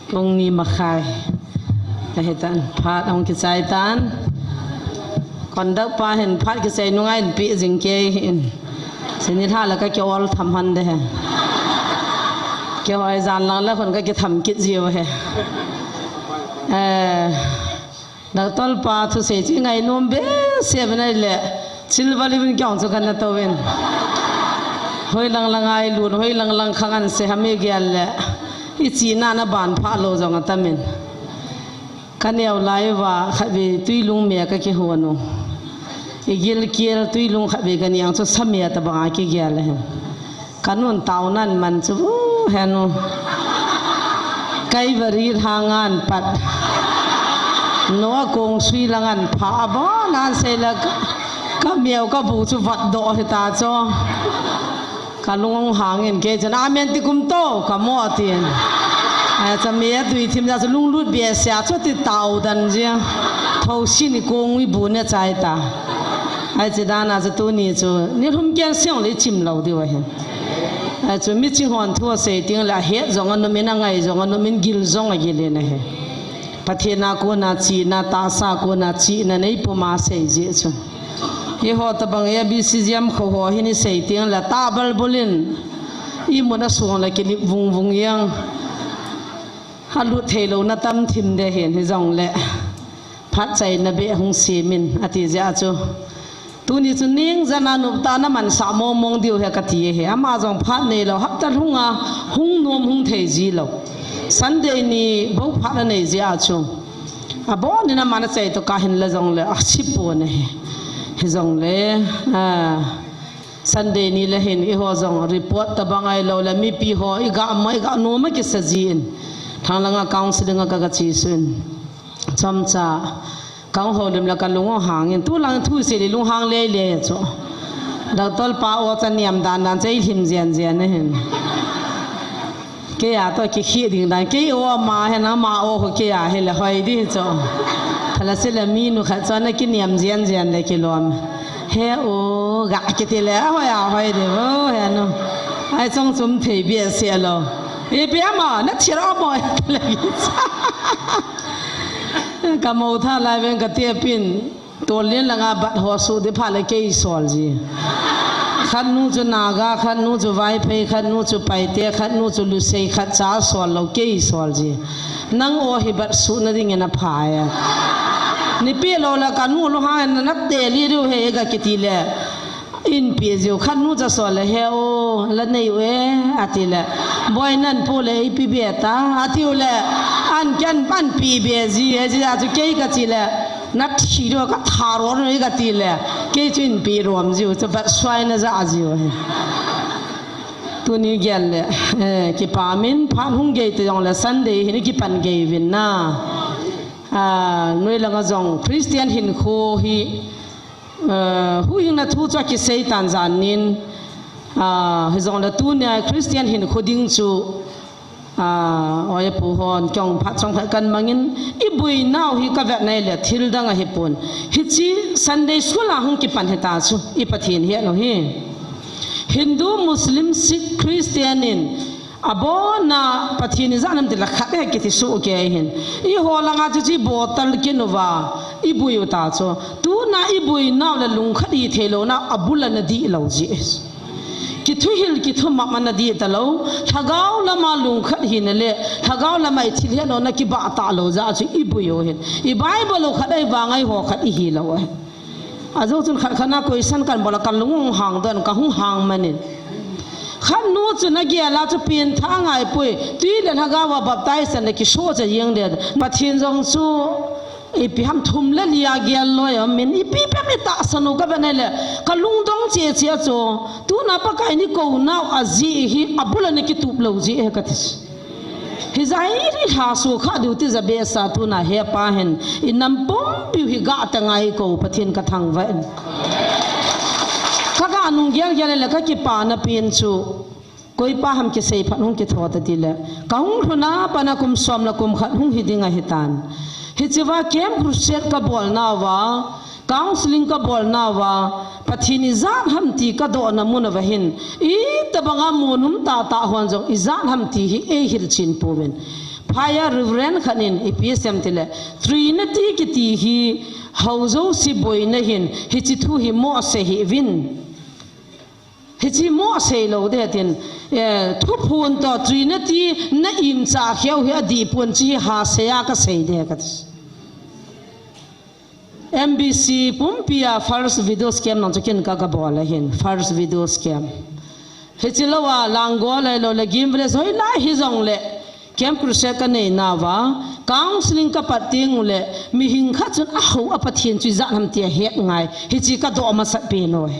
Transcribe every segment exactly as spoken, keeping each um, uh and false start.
Pung ni makhai. Ahitan, phat ahung kichai tan. Conduct pa hin phat kichai nunga inpi jing kei hin. Sini tha la ka kiol tham han de he. Kihoi jan lang la khun ka kitham kit jiu he. Eh, Doctor pa thusei chu ngainom behseh uvin ahile, chilval uvin kei jong chu kana tou vin. Hoi lang lang a ilut, hoi lang lang khang an se ham igel le, ichihna na ban phah lou jong atam in. Ka neo lai uva khatvei twilung me ka kihon u. Igil kel twilung khatvei ka neo chu sa me tabang a kigel ahi. Ka nun tao nan man chu, u, henu. Kaivari lhang an pat. Noah kong sui lang an pha a ba nan sei la ka, ka miau ka bu chu vat doh hita chu. Ka lung hang in kei chun, "Amen ti kum to," ka mo tin. A cha mi a tui thim ja chu lunglut behseh a chu ti tao dan jia. Thou si ni kong ui bu ne chai ta. Ai chi dan a chu tuni chu, ni lhum ken siang le chim lou diu ahi. Achu mi ching hon thu asei teng le ahet jong anom in angai jong anom in gil jong agil in ahi. Pathen a kona chihna, tahsa a kona chihna nei puma sei jeh chu. Eiho tabang A B C G M kho ho hin isei teng le tahbal bul in imut a song le kilip vung vung jeng. Alut thei louna tam thim de hin hijong le. Phatchaina beh hung sem in ati jeh a chu. Tuni chu ning jana noptah na mansah mong mong diu he kati ahi. Ama jong phat nei lou, hapta lhung a hung nom hung thei ji lou. Sunday ni bou phat anei jeh a chu. Abon in ama na chai to ka hin la jong le, a si pon ahi. Hijong le, a, Sunday ni le hin eiho jong report tabang ahilou le mipi ho iga mo iga nom a kisa ji in. Thang lang a counseling a ka ga chi sun. Chomcha, ka hung houlim le ka lung hang in, tu lang thu sei le lung hang lele chu. Doctor pa o cha niam dan dan cha i lhim jen jen ahin. Kei a to kikhih ding dan, kei o ama he na ma o ho kei a he le hoi di chu. Thala se le mi nu khat chu na kiniam jen jen le kilom. He o ga kiti le a hoi a hoi di o he nu. Ai chong chum thei behseh lou. Ipi ama na thira mo le. Ka mou tha lai veng ka tepin, tol lien langa bat ho su di pha le kei sol ji. Khat nu chu Naga, khat nu chu Vaiphei, khat nu chu Paite, khat nu chu Lusei, khat cha sol lou kei sol ji. Nang o hi bat su na ding in a pha e. Ni pi lou la ka nu lo ha na na te li ru he ga kiti le. In pi jiu khat nu cha sol le he o, la nei u e, ati le. Boi nan pu le ipi be ta, ati u le. An kyan pan pi be ji, he ji a chu kei ka chi le. Na thi ro ka tha ro no ka ti le. Kei chu in pi rom jiu, chu bat suai na ja jiu he. Tuni gel le, eh, kipa min phan hung gei te jong le Sunday hin kipan gei vin na. Ah, noi langa jong Christian hin khu hi, Aa, huhhingna thu chu akisei tan jan nin, aa, hijongle tunia Christian hinkho ding chu, aa, oi apu hon, kei jong phat chomkhat kan mangin, iboinau hi kavet nai le thil dang ahipon. Hiche Sunday school a hung kipan hita chu, i Pathen hi anu hi. Hindu, Muslim, Sikh, Christian in, Abona Pathen ijat ham tile khat e kiti soh kei hin. Eiho langa chu chi bottle kinuva, iboi u ta chu. Tuna iboinau le lungkhat hi theilouna abul ana dih lou ji. Kithuhil kithumap ana dih talou. Lhagao lama lungkhat hina le, lhagao lama ithil hetna kibah talou jeh a chu iboi u hin. I Bible u khat a ivang a eiho khat ihi lou ahi. Ajou chun khat khat na question kan bol a ka lung hung hang don, ka hung hang manin. Khat nu chu na gel a chu pengthah ngai poi, tui le lhagao a baptize le kisoh cha jeng le. Pathen jong chu ipi ham thum le li a gel loi a min ipi pe mi tahsan u ka be nai le. Ka lungdong che che a chu, tuna Pakai ni kou nau ajeh hi abul a na kitup lou jeh e kati. Hijeh a iri lha sukha diu ti jabesa tuna hepa hin, inam pumpiu hi gah teng a ikou Pathen ka thangvah in. Ka gah nung gel gel le ka kipana pen chu, koipa ham kisei phat hung kitho ta tile. Ka hung lhun a pat a kum som le kum khat hung hi ding ahitan. Hichea Camp Crusade ka bolnauva, Counseling ka bolnauva, Pathen ijat ham ti ka dohna mun uva hin, itobanga mun um tahtah hon jong ijat ham ti hi eihil chen pouvin. Phaiya Reverend khat in ipi asei em tile, Trinity kiti hi hou jouse boina hin, hiche thu hi moh asei hih uvin. Hiche moh asei lou ding atin, eh, thuphon toh Trinity na imcha kheu hi adih pon, hiche hi haseiya kasei ding kati. M B C pumpia first video scam nang chu ken ka, kabol ahin, first video scam. Hiche louva Langol ahilou le Gim Village hoilai hijongle Camp Crusade kanei nauva, counseling kapat teng ule, mihem khat chun ahou a Pathen chu ijat ham tia het ngai, hiche kadoh masat pen uve.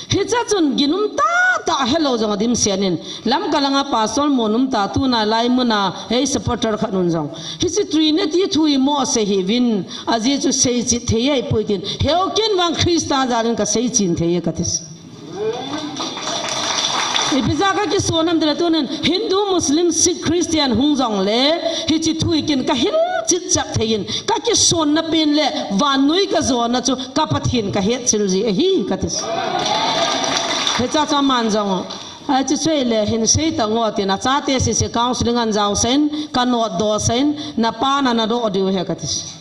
Hiche chun ginum tahtah helou jong adimset in, Lamka langa pastor mun um ta, tuna lai muna ei supporter khat un jong, hiche Trinity thu hi moh asei hih uvin, ajeh chu seichet thei ahipoi tin, heu ken vang Christa jal in kaseichen thei e kati. Ipi jeh a kakison ham tile tunin Hindu, Muslim, Sikh, Christian hung jongle, hiche thu hi ken kahil chetchah thei in, kakisonna pen le vannoi kajona chu ka Pathen kahetchil jeh ahi kati. Hiche a chu aman jong, a chu sei le hin sei tango tin achate sese counseling ahin jaosah in, kanotdoh sah in, napan ana doh diu ahi kati.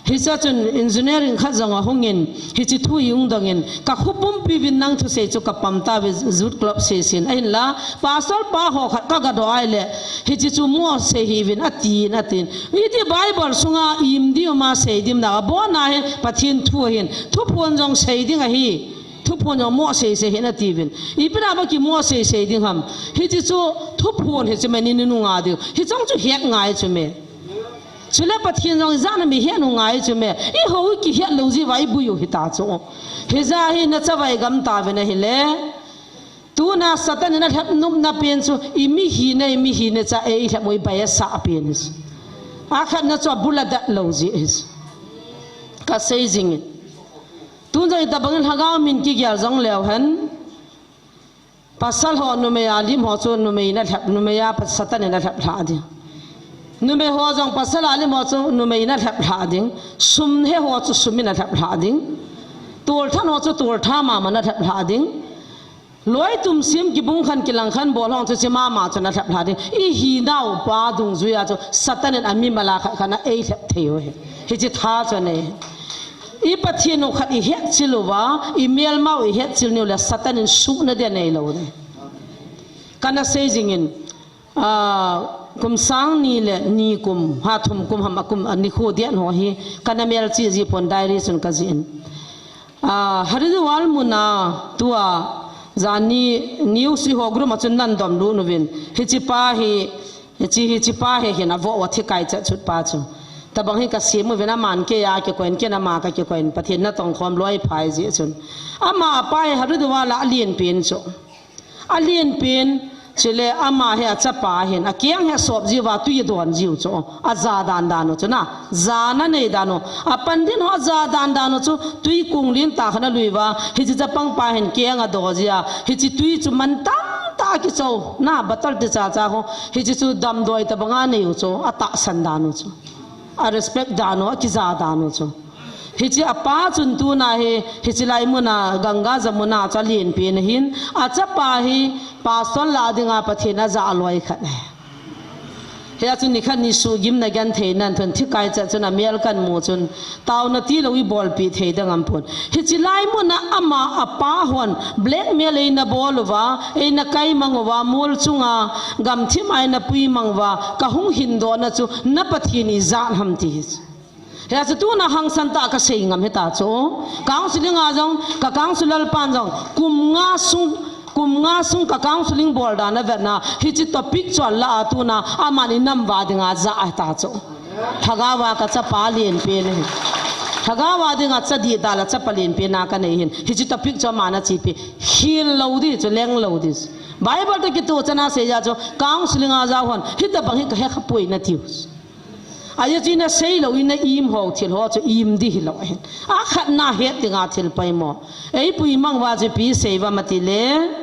Hiche a chun engineering khat jong ahung in, hiche thu hi hung dong in, kakho pumpi uvin nang thusei chu kapam tauve, youth club seisin. Ahinla, pastor pa ho khat kagadoh ahile, hiche chu moh asei hih uvin, atin, atin. Iti Bible sunga im ding um a sei ding na, abona hi Pathen thu ahin, thuphon jong sei ding ahi, thuphon jong moh asei sei hih in atiuvin. Ipi dinga kimoh asei sei ding ham. Hiche chu thuphon hiche me ni nunga diu. Hiche jong chu het ngai chu me. Chule Pathen jong ijat ham ihet u ngai chu me. Ihou kihet lou jeh uva ibui u hita chu. Hijeh hin nachavai gam tauvin ahile. Tuna Satan in alhep nopna pen chu, imihi na, imihi na cha eilhep u ibai asah pen hi. Akhatna chu abul adat lou jeh hi. Kasei jing in. Tun jong itobang in lhagao min kigel jong leu hen. Pasal ho numei a lim ho chu numei in alhep, numei a pa-, Satan in alhep lha ding. Numei ho jong pasal a lim ho chu numei in alhep lha ding. Sum he ho chu sum in alhep lha ding. Tolthat ho chu tolthat mama in alhep lha ding. Loi tum sim kibung khan kilang khan bol ho chu hiche mama chun alhep lha ding. Ihinau pa dungjuia chu Satan in amimal a khat khat in eilhep thei u ahi. Hiche tha chu anei. I Pathen u khat ihetchil uva, imelmau ihetchil niu le Satan in suhna dia neilou ding. Kana sei jing in, ah, kum sang ni le ni kum, ha thum kum ham akum, anikho dia ho hi, kana melchih ji pon diary chun kajih in. Ah, Haridwar muna tua, jani news iho group a chun nan dom lut uvin. Hiche pa hi, Hiche, hiche pa hi hin avoh a thi kai chat chut pa chu. Tabang hi kasem uvin aman kei a kikoi in, ken ama kakikoi in, Pathen natong khom lou ahi phai jeh chun. Ama apa hi Haridwar a alen pen chu. Alen pen, chule ama hi achapa hin, akeng hi asop jiu va tui adon jiu chu. Aja dan dan u chu na. Jana nei dan u. Apan din ho aja dan dan u chu. Tui kung lin tah khat in alui uva. Hiche chapang pa hin keng ado jia. Hiche tui chu man tamtah a kicho. Na bottle ti cha cha ho. Hiche chu damdoi tabanga nei u chu, atahsan dan u chu. A respect dan u, akija dan u chu. Hiche apa chun tuna hi, hiche lai muna, Ganga jamuna chu alen pen ahin, achapa hi, pastor lah dinga Pathen in ajah loi khat ahi. Hia chu nikhat ni suhgimna genthei nan thun thi kai chat chun amel kamu chun, Taona tilou ibolpi thei ding aum pon. Hiche lai muna ama apa hon blackmail eina bol uva, eina kaimang uva, mol chunga gamthip a eina puimang uva, kahung hindohna chu na Pathen ijat ham ti hi. Hia chu tuna hangsan tah a kasei ngam hita chu. Counseling a jong, ka counselor pan jong, kum nga sung, kum nga sung ka counseling bol dan avetna, hiche topic chu alah a tuna, aman inam uva dinga ajah ahita chu. Lhagao a kachapa alen pen ahi. Lhagao a dinga cha dihdal a chapa alen pen a kanei hin. Hiche topic chu aman achepi. Hil lou di chu, leng lou di. Bible toh kitoh chan a seija chu, counseling a jao hon, hitabang hi kahe khapoi natiu. Ajeh chu ina sei lou, ina im hou thil ho chu im di hilou ahin. Akhatna het dinga thil poimo. Eipui mang uva chu ipi sei uvam atile.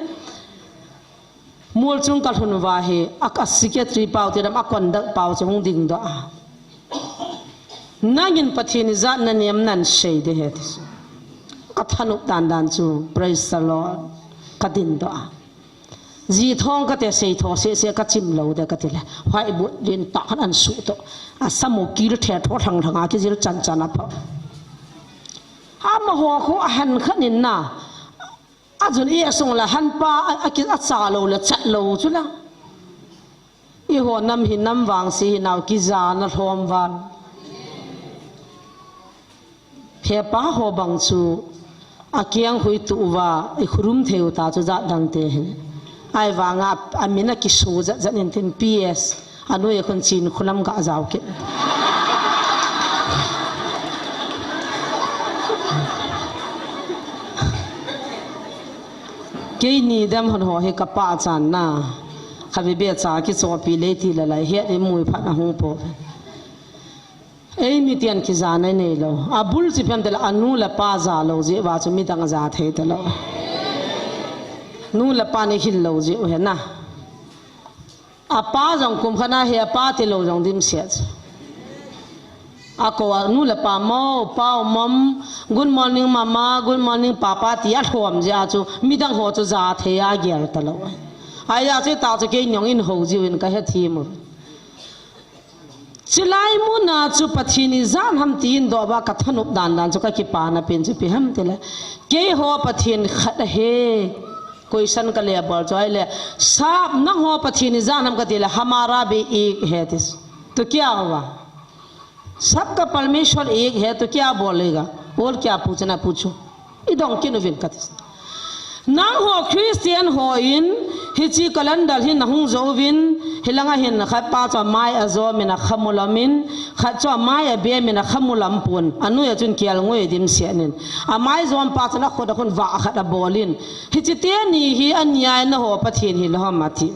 Mol chung kalhun uva hi, a, a secretary pau ti dam, a conduct pau chu hung dingdoh a. Nangin Pathen ijat nanem nasei ding ahi ti chu. Kathanop dan dan chu, praise the Lord. Kadindoh a. Ji thong kate sei tho sese kachim lou de kati le. Whiteboard lentah khat ahin suh to. Asam u kil the tho thang thang a kijil chan chan apha. Amaho khu ahan khat in na. Ajun i asung la hanpa a, a ki, acha lou le chat lou chu la. Eiho nam hi nam vangse hinau kijana lhom val. Hepa ho bang chu akeng khu ituh uva, ikhurum thei u ta chu jat dang te hi. Ahivanga amin akisu jat jat in tin P S. Anoi a khun chin khulam ga jao kit. Keini dem hon ho hi kapa chan na. Khabe be cha kichopi le ti la lai het i mui phat ahung po. Ei mi tian kijana nei lou. Abul chi pem te la anu le apa ja lou jeh uva chu midang ja thei ta lou. Nu le pa ni hil lou jeh u hi na. Apa jong kum khat na hi apa ti lou jong dimset. Ako anu le apa mo, pa mom, good morning mama, good morning papa ti alhom jeh a chu midang ho chu ja thei a gel ta lou. Ahia chu ta chu keini jong in ho jiu in kahe thim u. Chilai muna chu Pathen ijat ham ti in doh ba kathanop dan dan chu kakipana pen chu ipi ham ti le. Keiho Pathen khat ahi. Question kale bol chu ahile. Sab nangho Pathen ijat ham kati le. हमारा भी एक है tis. तो क्या हुआ? सबका परमेश्वर एक है तो क्या बोलेगा? और क्या पूछना पूछो. Idong kit uvin kati. Nangho Christian ho in, hiche calendar hi nahung jou uvin, hilanga hin khat pa chu amai ajom in akhamu lam in, khat chu amai abem in akhamu lam pon, anoi a chun kelngoi dimset in. Amai jom pa chun akhut a khun vah khat abol in. Hiche teni hi ania in nangho Pathen hilou ham ati.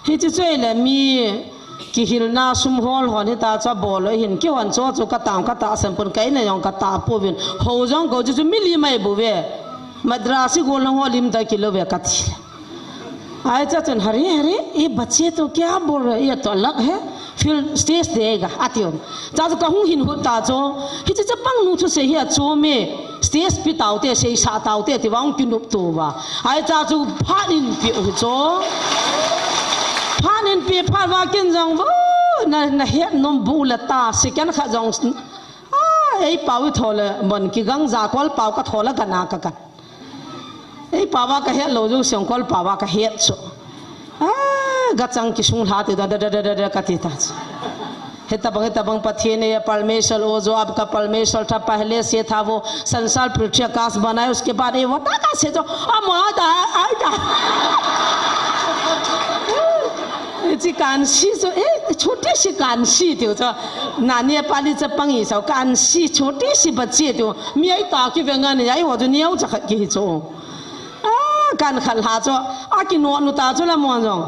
Hiche chu ahile mi kihilna sum hol hon hita chu abol lou hin, keihon chu chu katah katahsan pon, ka in a jong katah pouvin, ho jong kou chu chu mi lim ahi bouve, Madrasi gol nangho lim ta kilou ve kati. Ahi cha chun, अरे, अरे, ये बच्चे तो क्या बोल रहे हैं, ये तो अलग है, फिर stage देगा, ati u. Cha chu kahung hin hut ta chu, hiche chapang nu thusei hi achom e, stage pe taute, seisah taute, ti vang kinop to uva. Ahi cha chu phat in pe u hi chu. Phat in pe phat uva ken jong vo, na, nahet nom bu la ta, second khat jong, a, ei pau i tho le, mon kigang ja kol pau ka tho le gana ka kan. Ei pau va kahet lou jou siang kol pau va kahet chu. A, gachang kisung lha ti da, da, da, da, da, da, kati ta chu. Hitabang, hitabang Pathen e, परमेश्वर वो जो आपका परमेश्वर था, पहले से था, वो संसार पृथ्वी आकाश बनाए, उसके बाद ये होता कैसे जो, आ, माँ दा, आई दा। Hiche kansi chu, eh, छोटी सी kansi tiu chu. Na Nepali chapang hi sao, kansi, छोटी सी बच्ची tiu. Mi ahi ta kive ngan, ahi ho chu neocha khat kihi chu. A, kan khat lha chu, akinot nu ta chu la mon jong.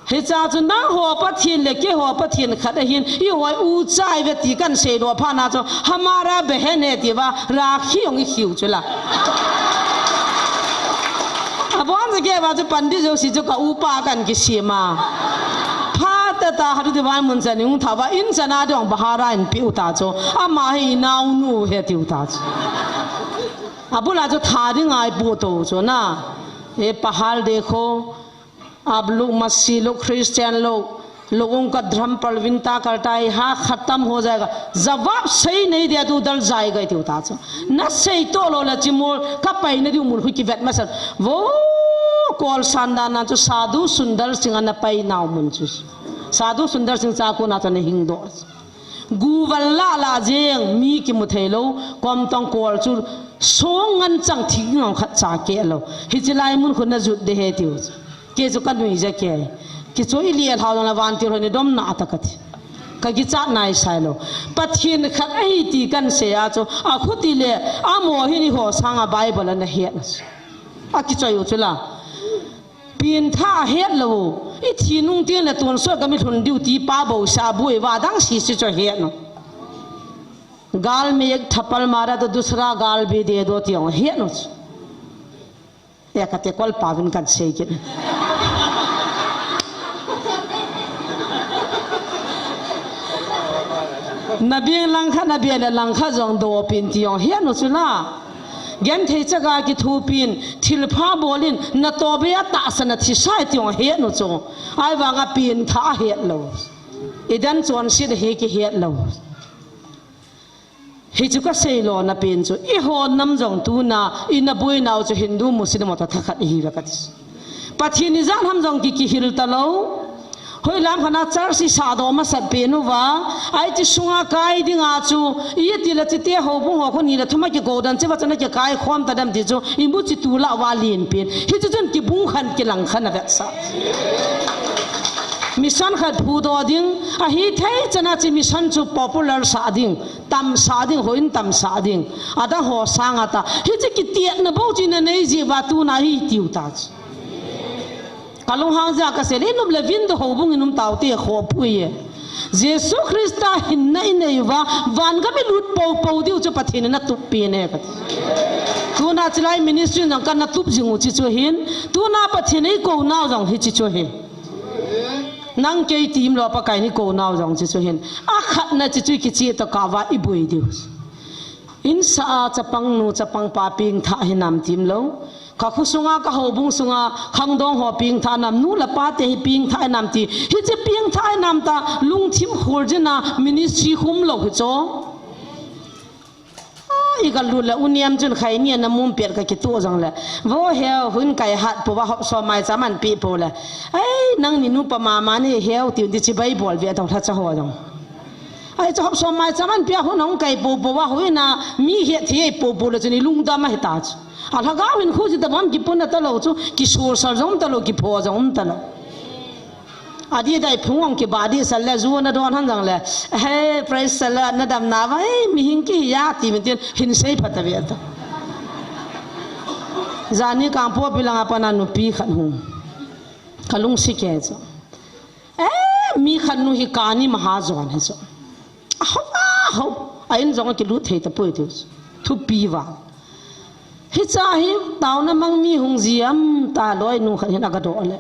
Hicha chu nangho Pathen le keiho Pathen khat ahin, eiho ucha ive ti kan seidoh phat na chu, हमारा बहन है ti uva, rakhi jong ikhiu chu la. Abon jeh uva chu pandit jouse chu ka upa kan kisem a. Phat tah a Haru Diwan mun chan in hung thah uva, in chan a dong bahara in pe u ta chu. Ama hi inaonu ahi tiu ta chu. Abul a chu tha ding ahi pu to chu na. ये पहाड़ देखो, आप लोग मसीही लोग, क्रिश्चियन लोग, लोगों का धर्म पर विनता करता है, यहाँ खत्म हो जाएगा। जवाब सही नहीं दिया तो उधर जाएगा, tiu ta chu. Nasei to lou le chimol, kapaina diu mun khu kivet masat. Vo, kol san dan na chu Sadhu Sundar Singh ana painau mun chu. Sadhu Sundar Singh cha kona chu ana hingdoh. Gu val lah lah jeng, mi kimu thei lou, kom tong kol chu song ngan chang thing ngam khat cha keh lou. Hiche lai mun khu najut de ahi tiu. Kei chu kanui jeh kei. Kei chu ili a lhau jong le vantil hon idom na ta kati. Ka kichat nai sai lou. Pathen khat ahi ti kan sei a chu. Akhuti le, amaho hin eiho sanga Bible ana het na chu. Akichoi u chu la. Pintha ahet lou. Ithi nung teng le tonsot kami lhun diu ti pa bou sa bu e va dang sisi chu ahet nu. गाल में एक थप्पड़ मारा तो दूसरा गाल भी दे दो tiu ahet nu. E kate kol pa vin kan sei kit. Na beng langkhat, na beng le langkhat jong dopin tiu ahet nu chu la. Genthei chaga kithopin, thilpha bolin, natoh beiya tahsa na thisah e ti jong ahet nu chu. Ahivanga pengthah ahet lou. Idan chonset ahi kihet lou. Hichu kasei lona pen chu, eiho nam jong tuna, ina boinau chu Hindu, Muslim ho toh thakhat ihiuve kati. Pathen ijat ham jong ki, kihil talou. Hoilam khat a church isahdoh masat pen uva, ahi ti sunga kai dinga chu, iti le chite houbung ho khu ni le thum a kikou dan cheh uva chun akikai khom tadem ti chu, imu chi tulai uva len pen. Hichu chun kibung khen kilang khen avetsah. Mission khat phudoh ding, ahithei chana chu mission chu popular sah ding, tamsah ding, houin tamsah ding. Adang ho sanga ta. Hiche kitetna bou chu ina nei jeh uva tuna hi tiu ta chu. Kalunghang jeh a kasei le, inop le vin toh houbung in um taute, khoh pui e. Jesu Christa hinna inei uva, vangam ilut poupou diu chu Pathen in atup pen e kati. Tuna chulai ministry jong kana tup jing u hiche chu ahin, tuna Pathen in eikou nau jong hiche chu ahi. Nang kei ti umlou, Pakai in eikou nau jong hiche chu ahin. Akhatna hiche chu kicheh tokah uva iboi diu. Insah a chapang nu, chapang pa pengthah hinam ti umlou. Kakho sunga, kahoubung sunga, khangdong ho pengthah nam, nu le pate hi pengthah hinam ti. Hiche pengthah hinam ta, lungthim khol jeh a ministry khum lou hichu. Ah, igalut le u Niam chun khaini ana mum pet kakitoh jongle, vo heu, houin kai hat pouva hop som maicham ahin peh pou le, ei, nangni nupa mama nahi heu, tin ti chibai bol ve tao lhacha ho jong. Ahi chu hop som maicham ahin pea houin ahung kai poupou a, houin a mi hetthei ahi poupou le chun ilungdam ahi ta chu. Alhagao hinkho chu tabang kipuna talou chu, kisolsal jong talou, kipho jong talou. Adih dai phung ong kibah dih sal le, ju nadon hon jongle, hey, praise the Lord, nadam nauva, hey, mihem kihi a, ti min tin, hin seiphat tave ta. Jani Kangpokpi langa pat a nupi khat hung. Kalungset kei chu. Eh, mi khat nu hi kani mahajon hi chu. Aho, aho. A in jong akilut thei tapoi tiu chu. Thupi val. Hiche hi, taona mang mi hung ji am ta loi nu khat hin agadoh le.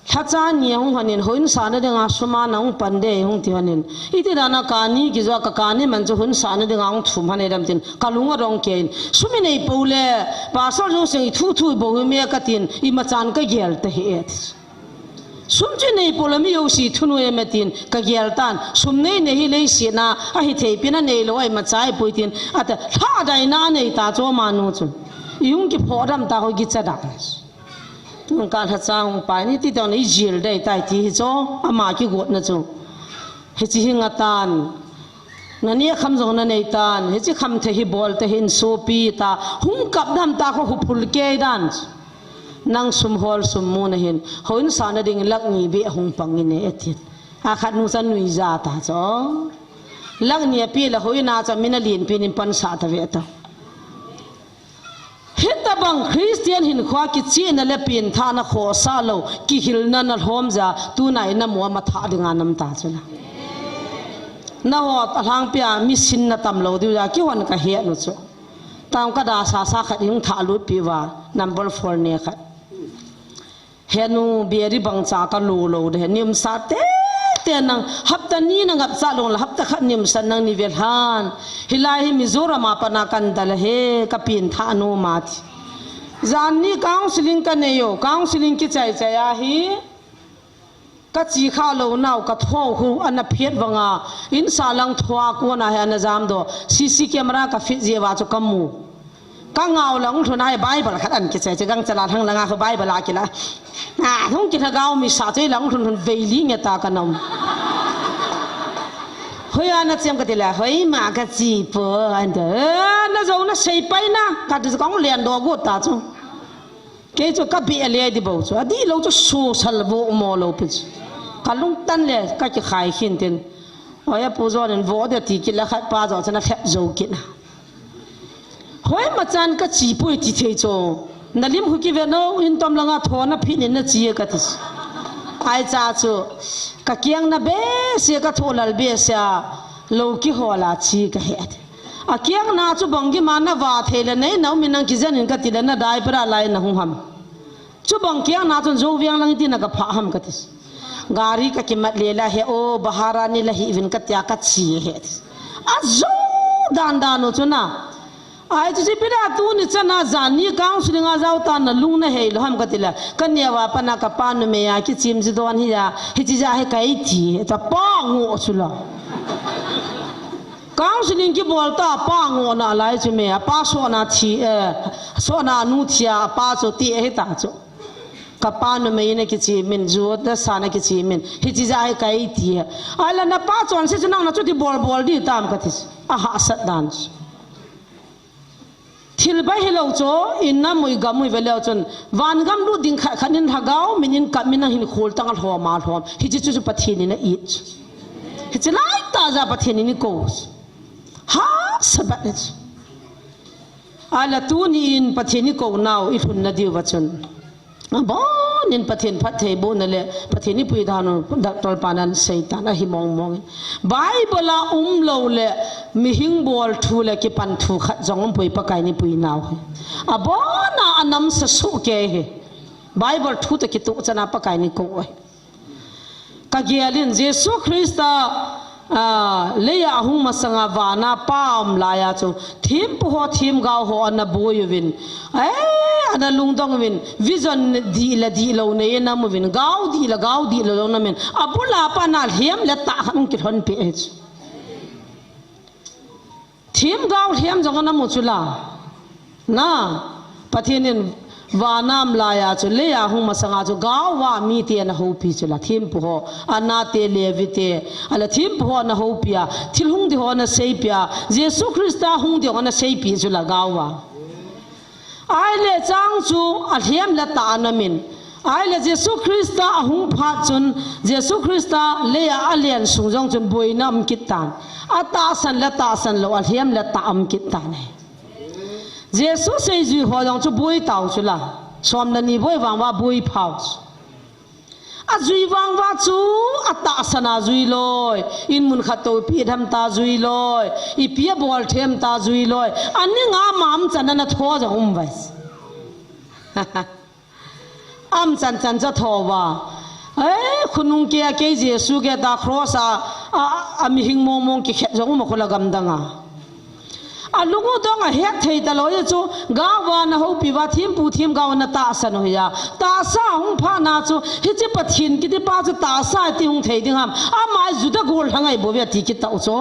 Lhacha ni ahung hon in, houin sahna dinga sum a nahung pan ding hung ti hon in. Iti dan a kani kijo a, ka kani man chu houin sahna dinga hung thum hon e dam tin, kalung adong kei in. Sum inei pou le, Pastor Jousing ithu thu ibou hi me katin, imachan kagel tahih e. Sum chu inei pou le mi jouse thunu e me tin, kagel tan. Sum nei nei hi leiset a, ahithei pen a neilou a imacha ipui tin, ati, lhadaina anei ta chu ama nu chun. Ihung kiphodam ta ho kicha dan. Tun ka lhacha hung pai ni ti tong nei jil dei tai ti hi chu, ama kigotna chu. Hiche hi ngah tan. Naneh kham jong nanei tan. Hiche kham thei hi bol tahih in sopi ta. Hung kap dam ta kho huphul kei dan. Nang sum hol sum mu nahin. Houin sahna ding lakh ni beh hung pang in e tin. Akhat nu cha nuija ta chu. Lakh ni ape le houin a cha min alen pen in pansah tave ta. Hitabang Christian hinkhoa kichehna le pengthahna khohsah lou, kihilna nalhom jeh a, tuna inamu a mathah dinga nam ta chu la. Naho alhangpia mi sin natam lou diu jeh a, kihon kahet nu chu. Tang kada sasa khat hung thah lut pi uva, number four ne khat. Henu beri bangcha kalo lou de, ni umsa tete nang, hapta ni nangap cha lou le, hapta khat ni umsa nang ni ve lhan. Hilai hi Mizoram a pat a kan dal ahi, kapengthah nom a ti. Jan ni counseling kanei u, counseling kichai chai ahi. Kachi kha lou nau, katho khu, ana phet vanga, insa lang thua kona hi ana jamdoh, C C camera ka fit jeh uva chu kamu. Ka ngau lang lhun a hi Bible khat an kichai, che gangcha la lhang langa khu Bible a kila. A, hung kilhagao misa chu lang lhun lhun vei li nge ta ka nom. Hoiya nachem kati le, hoima kachi poi, ante, eh, najou nasei pai na, kati chu kahung lendoh got ta chu. Kei chu kabeh le di bou chu, adih lou chu sosal vo mo lou pi chu. Kalungtan le, kakikhai khin tin. Hoiya pu jon in vo de ti kit le khat pa jon chun alhep jou kit na. Hoima chan kachi poi ti thei chu. Nalim khu kive no, in tom langa thona phin in nachi e kati. Ahi cha chu. Kakeng na behseh, katho lal behseh a. Lou kihol a chi kahet. Akeng na chu bang gima nava thei le nei nau min nang kijen in kati le nadai para lai nahung ham. Chubang keng na chun jou veng lang iti na kaphah ham kati. Gari kakimat le la he o, bahara ni la hi vin katia kachi he. Ajou dan dan u chu na. Ai chu chi pida tuni chana jan ni counseling a jao ta na lung na hei lou ham kati le. Ka neo a pat na ka pa numei a kichim ji don hi a. Hichi ja hi ka iti. Ta pa ngo chu la. Counseling kibol ta pa ngo na lai chu me a pa so na thi, eh, so na nu thi a pa chu ti hi ta chu. Ka pa numei na kichim in, ju da sa na kichim in. Hichi ja hi ka iti. Ai la na pa chonse chu nang na chuti bol bol di tam kati. A hahsat dan chu. Thil bai hilou chu, in na mui gam mui ve leu chun, van gam lut ding khat khat in lhagao, min in kap min a hin khul tang a lhom a lhom. Hichi chu chu Pathen in a it chu. Hichi lai ta ja Pathen in i ko chu. Hahsa bat chu. Ai la tuni in Pathen i ko nau i lhun na diu va chun. Abon in Pathen phattheibohna le Pathen i pui dan u Doctor pan an sei tan ahi mong mong in. Bible a um lou le mihing bol thu le kipan thu khat jong um pui Pakai in i pui nau hi. Abon a a nam sa su ke hi. Bible thu ta kitu chana Pakai in i ko hi. Ka gel in Jesu Christa, ah, lei a hung masanga vana pa um lai a chu thempu ho themgao ho ana boi uvin. Eh, ana lungdong uvin. Vision di le di lou nei na mu uvin. Gao di le gao di lou na min. Abul a pat na lhem le ta khat hung kilhon pe e chu. Themgao lhem jong ana mu chu la. Na, Pathen in vana um lai a chu, lei a hung masanga chu, gao va mite ana houpi chu la, thempu ho, Anna te, Levi te, a la thempu ho ana houpi a, thil hung di ho ana seipi a, Jesu Christa hung di ho ana seipi chu la, gao va. Ai le chang chu, a lhem le ta ana min. Ai le Jesu Christa a hung phat chun, Jesu Christa lei a a len sung jong chun boina um kit tan. A tahsan le tahsan lou, a lhem le ta um kit tan e. Jesu seijui ho jong chu boi tau chu la. Som le ni boi vang va boi phau chu. A jui vang va chu a tahsan a jui loi. In mun khat to pi tham ta jui loi. Ipi a bol them ta jui loi. Ani nga mam chan ana tho jong um vai. Am chan chan cha tho va. Eh, khonung ke a kei Jesu ke ta cross a, a, a mihing mong mong kikhet jong um a khula gam dang a. A lung u dong a het thei ta lou chu, gao va na houpi va thempu themgao na tahsan u hi a. Tahsa hung phat na chu, hichi Pathen kiti pa chu tahsa ti hung thei ding ham. Amai Juda gollhang ahi bou ve ti kit tau chu.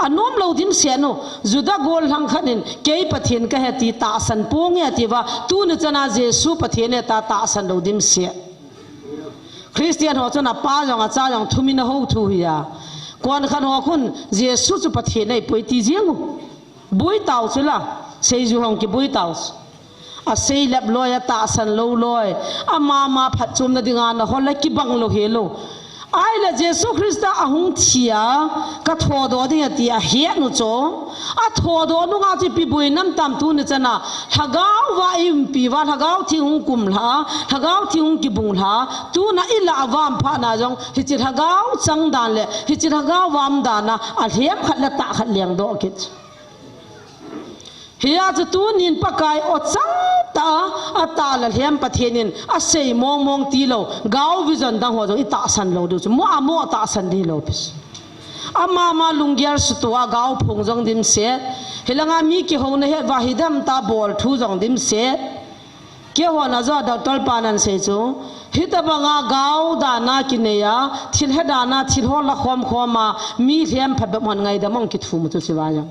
A nom lou dimset u, Juda gollhang khat in, kei Pathen ka he ti tahsan pong e ti va, tuni chana Jesu Pathen e ta tahsan lou dimset. Christian ho chun a pa jong a cha jong thum in a hou thu hi a. Kon khat ho khun Jesu chu Pathen ahi poi ti jeng u. Boi tau chu la, seijui hong kiboi tau chu. A sei lep loi, a tahsan lou loi, a mama phatchomna dinga na hol a kibang lou hi lou. Ai le Jesu Christa a hung thi a, ka thodoh ding a ti a het nu chu. A thodoh nunga chu ipi boi nam tam tuni chana, lhagao va i umpi va, lhagao theng hung kum lha, lhagao theng hung kibung lha, tuna i la a vam phat na jong, hichi lhagao chang dan le, hichi lhagao vam dan a, a lhem khat le ta khat leng doh kit. Hia chu tunin Pakai o chang ta a, a ta la lhem Pathen in a sei mong mong ti lou, gao vision dang ho jong i tahsan lou diu chu, mo a mo tahsan di lou pis. Ama ma lunggel sutua gao phung jong dimset, hilanga mi kihouna het va hidam ta bol thu jong dimset. Keiho na jo doctor pan an sei chu, hitabanga gao dana kinei a, thil he dana, thil ho la khom khom a, mi lhem phabep hon ngaidam ong kithum chu siva jong.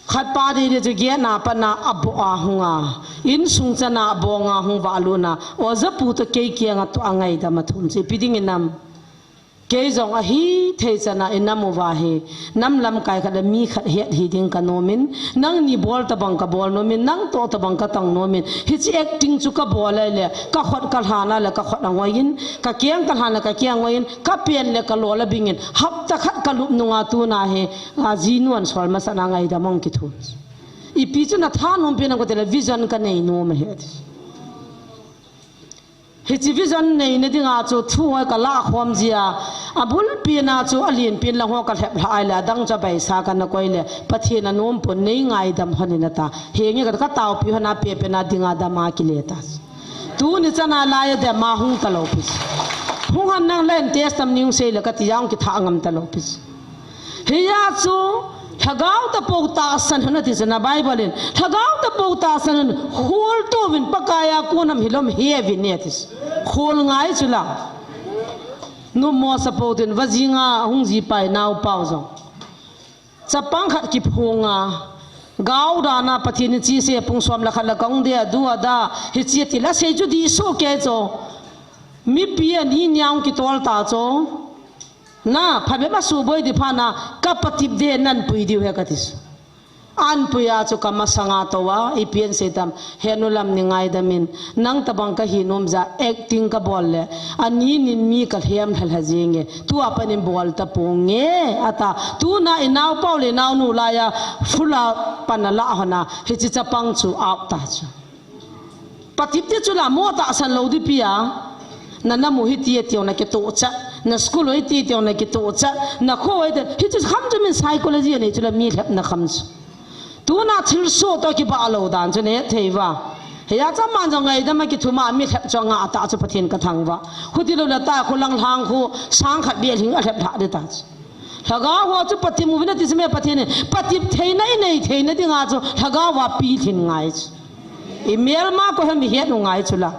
Khat pa di di chu gate na pat na a bo a hung a, insung chana a bong a hung valut na, oja pu to kei kiang a to a ngaidam a thum chu ipi ding in nam. Kei jong a hithei chana i nam uva hi, nam lamkai khat le mi khat het hi ding ka nom in, nangni bol tabang ka bol nom in, nang to tabang ka tang nom in, hichi acting chu ka bol a le, ka khut ka lhan a le ka khut a ngoi in, ka keng ka lhan a ka keng ngoi in, ka pen le ka lol a bing in, hapta khat ka lup nunga tuna hi, a, jinu an sol masa na ngaidam ong kithum. Ipi chu na thanom pen ang ko television ka nei nom a he. Hichi vision neina dinga chu thu hoi ka la khom jia, a bulpi na chu a lianpi in la ho ka lhep lha ai le, a dang cha bai sa ka na koi le, Pathen a nom pon nei ngaidam hon in a ta. Henge ka, ka taupi hon a pe pe na dinga dam a kile ta. Tuni chana lai a dem a hung ta lou pis. Hung han nang len test tam ning sei le ka ti jang ki tha ngam ta lou pis. Hia chu Lhagao tapou tahsan hon ati chu na Bible in. Lhagao tapou tahsan hon, khol touvin Pakai a kon ham hilou ham heuvin ati chu. Khol ngai chu la. Numo sapou tin vajinga hung jipai naopa u jong. Chapang khat kiphong a. Gao dan a Pathen in chise pung som le khat le kahung de a du a da. Hiche ti la sei chu dih soh kei chu. Mipi ani niang kitol ta chu. Na, phabep a suboi di phat na, ka patip de nan pui diu he kati chu. An pui a chu ka masanga tou a, ipi asei tam, he nu Lamni ngaidam in, nang tabang kahi nom jeh a acting kabol le, ani nin mi kalhem lhalha jing e, tua pat in bol tapong e, ata, tuna inaopa u le inaonu lai a, full a pan alah hon a, hiche chapang chu out ta chu. Patip ti chu la mo tahsan lou di pi a. Na nam u hiti tiu na kitoh cha. Na school u hiti tiu na kitoh cha. Na kho u hiti, hichu kham chu min psychology anei chu la mi lhepna kham chu. Tuna thilsoh toh kibah lou dan chu na het thei uva. Hia cha man jong ngaidam a kithum a mi lhep chu nga ta chu Pathen ka thangvah. Khuti lou la ta khu lang lhang khu sang khat beh lhing a lhep lhah di ta chu. Lhagao ho chu patip uvin ati chu me Pathen in. Patip theina inei theina dinga chu lhagao a pilhin ngai chu. Imelma koi ham ihet u ngai chu la.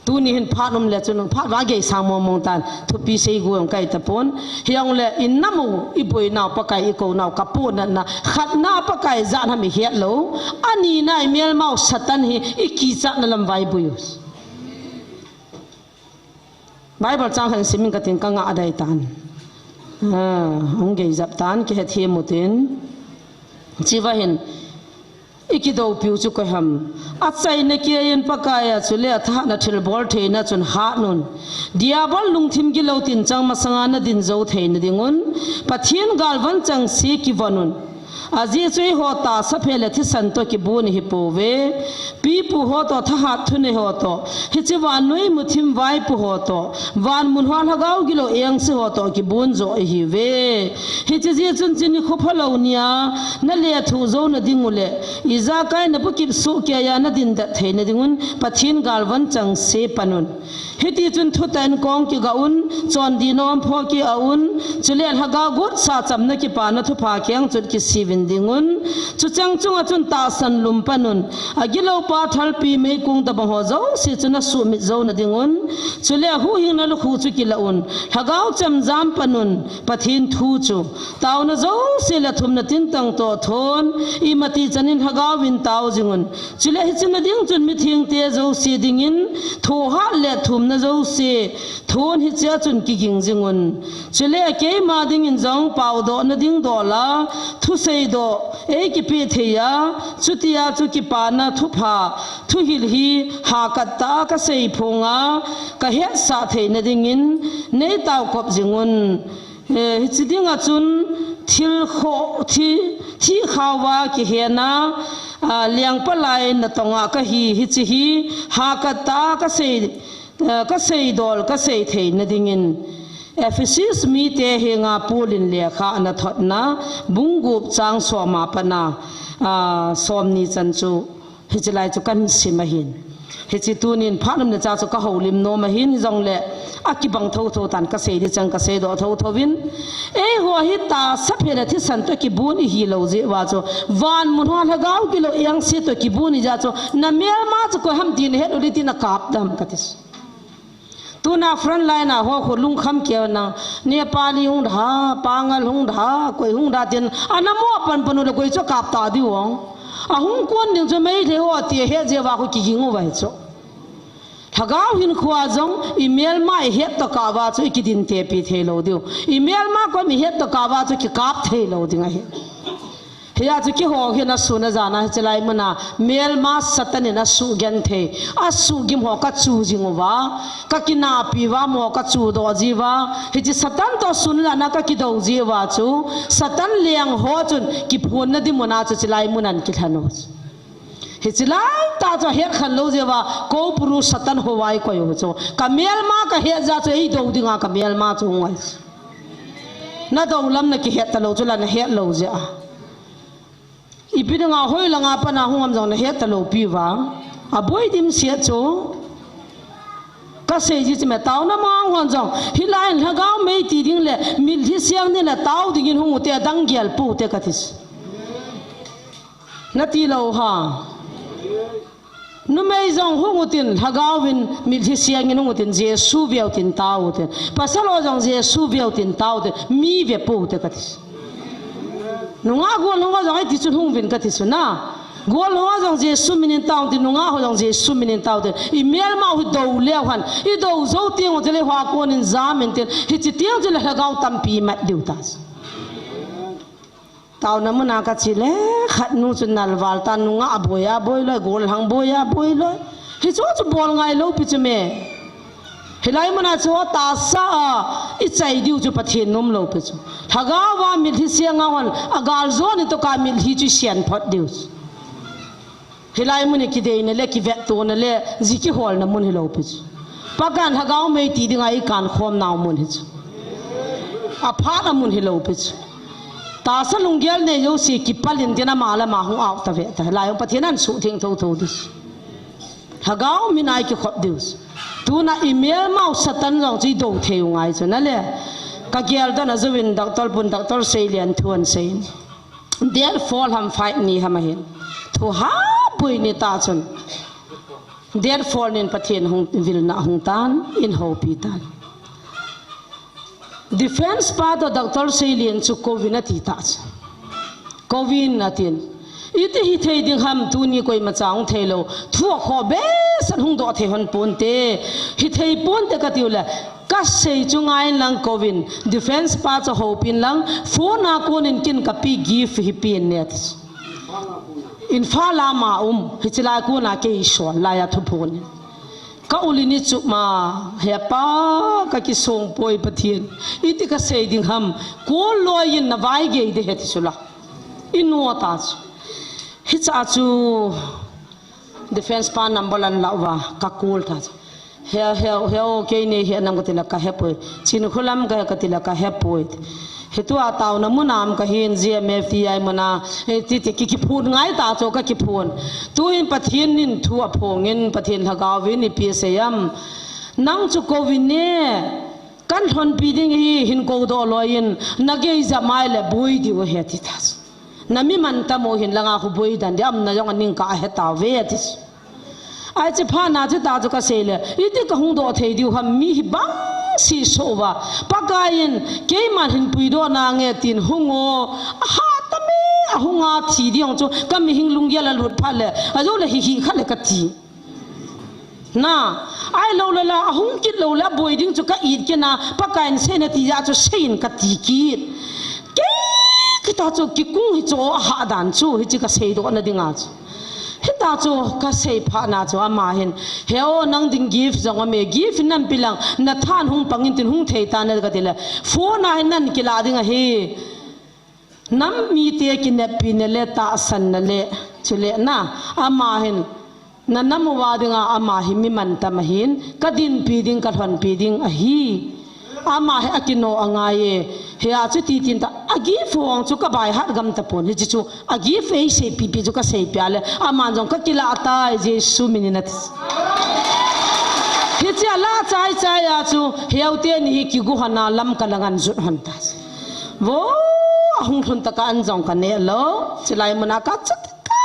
Tuni hin phat um le chun phat va gei sang mong mong tan thupi sei gu jong kai tapon. Hijongle inam u iboinau Pakai ikounau kapohnatna khatna Pakai jat ham ihet lou. Anina imelma u Satan hi ikichatna lam va iboi u. Bible chang khat simin katin kanga dai tan. Ah, hung gei jap tan kihethem u tin. Chiva hin ikidoupiu chu koi ham. Achaina keiyin Pakai a chule athahatna thilbol theina chun hat un. Diabol lungthim gilou tin chang masanga nadin jou theina dingun. Pathen galvan chengse kivon un. Ajeh chu eiho tahsa phe le thisan toh kibon ihi pouve. Pipu ho toh, thahat thunei ho toh, hiche vannoi muthim vaipo ho toh, van mun hoa lhagao gilou engse ho toh kibon joh ihiuve. Hiche jeh chun chuni khophalou nia nalethuh jouna ding u le, ijakai nabukip sohkeiya nadin det theina dingun Pathen galvan chengse pan un. Hiti chun thutah in kong kiga un, chondih nom pho kia un, chule lhagao gotsa chamna kipana thupha keng chun kisiuvin dingun. Chucheng chunga chun tahsan lum pan un. Agilou pa thalpi meikong tabang ho jouse chu nasuhmit jouna dingun. Chule huhhingna lukhuh chu kila un. Lhagao chemjam pan un. Pathen thu chu. Taona jouse le thumna tintang toh thon. Imatih chan in lhagao vin tao jing un. Chule hiche na ding chun mithengte jouse dingin, thohat le thumna jouse, thon hichea chun kiging jing un. Chule keima dingin jong paodohna ding dol a, thusei doh, eikipeh thei a, chutia chu kipana thupha, thuhil hi, hakat tah a kasei phong a, kahetsah theina dingin, neitaokop jing un. Eh, hiche dinga chun thil kho, thi, thihkhao va kihena, ah, lengpa lai natong a kahi, hiche hi hakat tah a kasei, ah, kasei dol, kasei theina dingin. Ephesus mite henga Paul in lekha ana thotna, bung gup chang som a pat a, ah, somni chan chu. Hiche lai chu kahin sim ahin. Hiche tunin phat um le cha chu kahoulim nom ahin, hijongle akibang thotho tan kasei di chang kasei doh thotho vin. Eiho hi tahsa phe le thisan toh kibon ihi lou jeh uva chu. Van mun hoa lhagao gilou engse toh kibon ihi jeh a chu. Namelma chu koi ham ti nahet u le ti nakap dam kati. Tuna front line a ho khu lungkham keu nang, Nepali hung da, Pangal hung da, koi hung da tin, ana mo pan pan u le koi chu kap ta diu ong. Ahung kon ding chu Meitei ho ti ahet jeh uva khu kiging uva hi chu. Lhagao hinkhoa jong, imelma ihet toh kah uva chu ikidin tepi thei lou diu. Imelma koi ihet toh kah uva chu kikap thei lou ding ahi. Hia chu keiho hin asun ajan a hiche lai muna melma Satan in asugenthei, asugim ho kachu jing uva, kakinapi uva mo kachu doh ji uva, hiche Satan toh sun ajan a kakidou ji uva chu, Satan leng ho chun kiphonna di muna chu hiche lai muna kilhen u. Hiche lai tah chu ahet khen lou ji uva, koupuru Satan ho vai koi u chu. Kamelma kahet jeh a chu eidou dinga kamelma chu hung ngai. Nadou lam nakihet talou chu la nahet lou jeh a. Ipi dinga hoilanga pat a hung ham jong nahet talou piuva. Aboi dimset chu. Kasei ji chu me taona mang hon jong. Hilai in lhagao mei ti ding le mitlhi seng ni le tao dingin hung ute, adang gel poute kati. Nati lou ha. Numei jong hung utin, Lhagao vin mitlhi sengin hung utin, Jesu veu tin tao utin. Pasal ho jong Jesu veu tin tao utin, mi ve poute kati. Nungah gollhang ho jong iti chun hung uvin kati chu na. Gollhang ho jong Jesu minin tao utin, nungah ho jong Jesu minin tao utin. I melmau hi dou leu hen, i dou jou teng u chule hua konin jam intin, hiche teng chule Lhagao tampi mat diu ta. Taona muna kache le, khat nu chu nalval ta, nungah boi a boi loi, gollhang boi a boi loi. Hichu chu bol ngai lou pi chu me. Hilai muna chu tahsa a i chai diu chu Pathen nom lou pi chu. Lhagao va mitlhi seng a hon, agal jo ni toh ka mitlhi chu i sen phot diu chu. Hilai mun hi kideina le, kivettona le, ji kiholna mun hilou pi chu. Pakai in Lhagao mei ti dinga i kankhom nau mun hi chu. Aphat a mun hilou pi chu. Tahsa lunggel nei jouse kipal intin ama le ama hung out ta ve ta. Hilai hung Pathen in suhtheng thotho ding. Lhagao min a i kikhop diu chu. Tuna i melmau Satan jong chu i dou thei u ngai chu na le. Ka gel dan a jouvin Doctor Pun, Doctor Seilian thu ahin sei. Date four ham five ni ham ahin. Thu ha pui ni ta chun. Date four nin Pathen hung vilna hung tan, in houpi tan. Defense pa toh Doctor Seilian chu kouvin ati ta chu. Kouvin atin. Iti hithei ding ham tuni koima cha hung thei lou. Thu akhoh behseh hung doh thei hon ponte. Hithei ponte kati u le. Kasei chu ngai in lang kouvin, defense pa chu houpin lang, phone a konin kin kapi gift hi pen ne ati. Imphal a ma um, hiche lai kona kei sol lai a thuphon. Ka ul in i chup ma, he pa, ka kisong poi Pathen. Iti kasei ding ham, kol loi in na vai gei de he ti chu la. I no ta chu. Hicha chu, Defense pa number an la uva, ka call ta. He, he, he, o, kei nei he nam kati la ka he poi. Chin khulam ka he kati la ka he poi. Hitua taona mun a um kahin G M F T I mun a, eh, ti, ti, ki, kiphun ngai ta chu ka kiphun. Tuin Pathen in thu aphongin Pathen Lhagao vin ipi asei am. Nang chu kouvin ne, kan lhonpi ding hi hin kou doh loi in, na gei ja mai le boi diu he ti ta. Na mi mantam u hin langa khu boi dan di am na jong aning ka he tauve ati. Ai che pha na che ta chu kasei le, iti ka hung doh thei diu ham mi hi bang si so uva. Pakai in, keiman hin puidoh nange tin hung o, aha ta me, ahung a thi ding chu, ka mihing lunggel a lut phat le, ajou le hi hi kha le kati. Na, ai lou le la, ahung kit lou le, aboi ding chu ka it kit na, Pakai in sei na ti ja chu sei in kati kit. Kei, kita chu kikung hi chu aha dan chu, hiche kasei doh na ding a chu. Hita chu kasei phat na chu ama hin, he o nang ding gift jong ame, gift in nampi lang, na than hung pang in tin hung thei ta na kati le, phone a hin nan kila ding ahi. Nam mite kineppi na le tahsan na le, chule na, ama hin, na nam uva dinga ama hi mi mantam ahin, ka dinpi ding, ka lhonpi ding ahi. Ama hi akino angai e, hia chu ti tin ta, a gift hong chu ka bai hat gam ta pon, hiche chu, a gift ei sei pipi chu ka sei pia le, aman jong ka kila tai, Jesu min in ati. Hiche a la chai chai a chu, hiau te ni hi kigu hana lam ka la ngan jut han ta. Vo, ahung lhun taka an jong ka neh lou. Chilai muna ka chuti ka,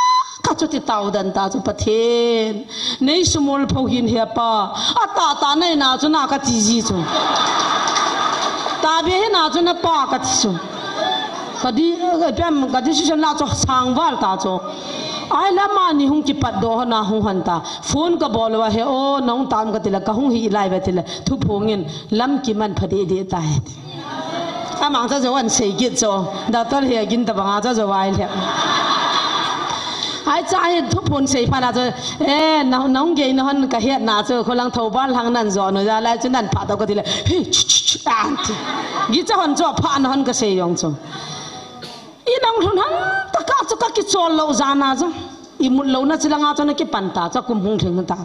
ka chuti tao dan ta chu Pathen. Nei sumol pho hin he pa. Ata ta nei na chu na kati ji chu. Ta be hi na chu na pa kati chu. Ka di, eh, pem ka decision la chu sangval ta chu. Ai la mani hung kipat doh na hung han ta. Phone ka bol uva he o nong tam kati la ka hung hi lai ve ti le. Thuphong in lam kiman pha deh deh ta he. Amang cha jo an sei kit cho. Doctor hi agin ta banga cha jo vai le. Ai cha hi thuphon sei pha na cho. Eh, na, nong gei na hon ka het na cho. Kholang Thoubal hang nan jo no ja lai chu nan pha to ka ti le. Hi, chu, chu, chu, an ti. Gi cha hon cho pha na hon ka sei jong cho. I nong lhun han ta ka cho ka kichol lou ja na cho. I mut lou na chi langa cho na kipan ta cho kum hung theng ta.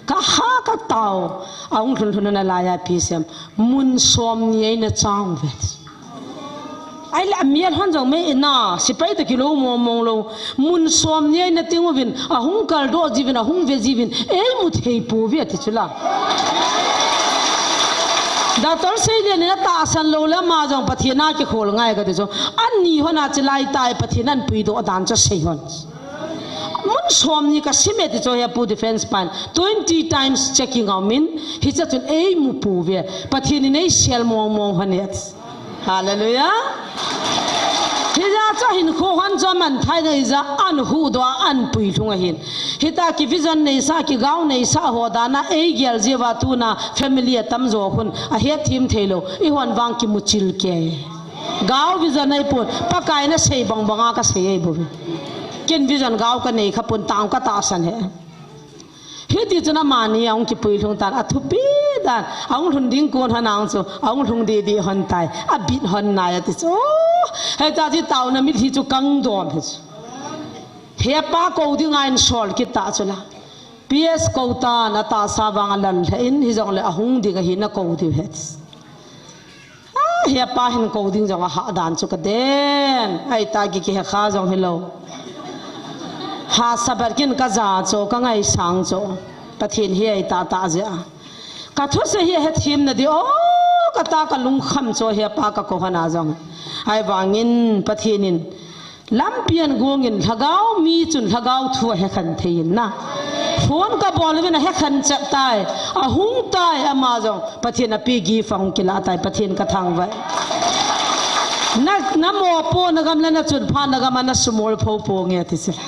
Ka ha ka tao. A hung lhun lhun na lai a pi sem. Mun som ni ei na chang ve. Ai le a mial hon jong me na, sipai ta kilo mong mong lou. Mun som ni ei na ting uvin, ahung kal doh jiuvin, ahung ve jiuvin, ei mu thei pouve ati chu la. Doctor Seilian in atahsan lou le ama jong Pathen a kikhol ngai kati chu. Ani hon a chilai tai Pathen in apuidoh dan chu asei hon. Mun som ni kasim e ti chu he Pu Defense pan. Twenty times checking a um in, hiche chun eimu pouve. Pathen in eisel mong mong hon e. Hallelujah. Hijeh chun hinkho hon chu aman thai na hijeh a ahuhdoh a apuilhung ahin. Hitia ki vision neisa, kigao neisa ho dan a eigel jeh uva tuna family atamjo khun ahetthem theilou. Eihon vang kimuchil kei. Gao vision neipon, Pakai in asei bang bang a kasei ahi bou. Ken vision gao kanei khapon, tang katahsan ahi. Hiti chun amani ahung kipuilhung tan, athupi dan, ahung lhun ding kon hon ahung chu, ahung lhung didi hon tai, abit hon nai ati chu. Hitia chu taona mitlhi chu kangdom hi chu. Hepa kou ding a insol kit ta chu la. P S kou tan, atahsa vang alal lheh in, hijongle ahung ding ahi, nakou diu ahi. Ah, hepa hin kou ding jong ahah dan chu kaden. Ahi ta ki kihekha jong hilou. Ha Sabbath kin kaja chu, kangaisang chu. Pathen hi ahi tahtah jeh a. Kathusei hi ahethem na di o, kata kalungkham chu hepa kakou hon a jong. Ahivangin Pathen in Lampi ahin gong in, lhagao mi chun lhagao thu ahekhen thei in na. Phone kabol uvin ahekhen chet tai, ahung tai ama jong, Pathen ape gift ahung kilah tai, Pathen kathangvah e. Na, namopo na gam le nachun pha na gam a nasumol pho ponge ti chu la.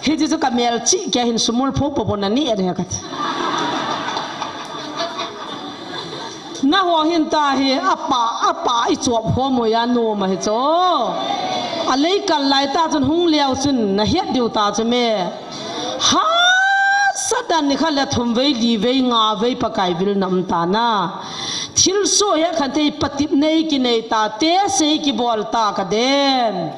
Hiti chu kamel chih kei hin sumol pho po po nani e kati. Naho hin tahi, apa, apa ichop ho moya nom ahi chu. Alei kal lai ta chun hung leu chun nahet diu ta chu me. Hahsa dan nikhat le thum vei, li vei, nga vei Pakai vil na um ta na. Thilsoh hekhen thei patep nei kinei ta, tesei kibol ta kaden.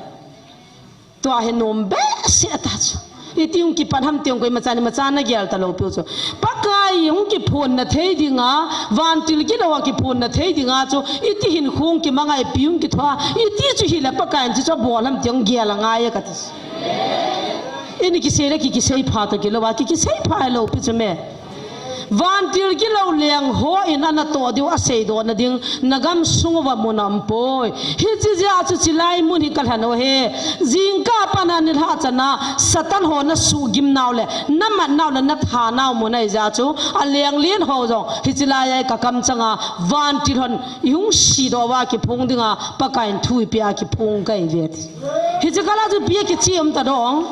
Tua hi nom behseh ta chu. Iti hung kipan ham ti hung koimacha ni macha nagel talou piu chu. Pakai hung kiphonna thei dinga, vantil gilou a kiphonna thei dinga chu, iti hinkho hung kimangaipi hung kithoa, iti chu hile Pakai in chuchu abol ham ti hung gel angai e kati. Ini kisei le ki, kisei pha toh kilou a, ki, kisei pha lou pi chu me. Vantil gilou leng ho in anatoh diu aseidoh na ding, nagam sung uva mun aumpoi. Hiche jeh a chu chilai mun hi kalhen u ahi. Jingkah a pat a nilhah chan a Satan ho nasuhgim nau le, namat nau le, natha nau mun ahi jeh a chu, aleng len ho jong, hiche lai a hi kakam chang a, vantil hon ihung sidoh uva kiphong dinga, Pakai in thu eipeh a kiphong kahi uve ti. Hiche kal a chu ipi akiche um ta dong.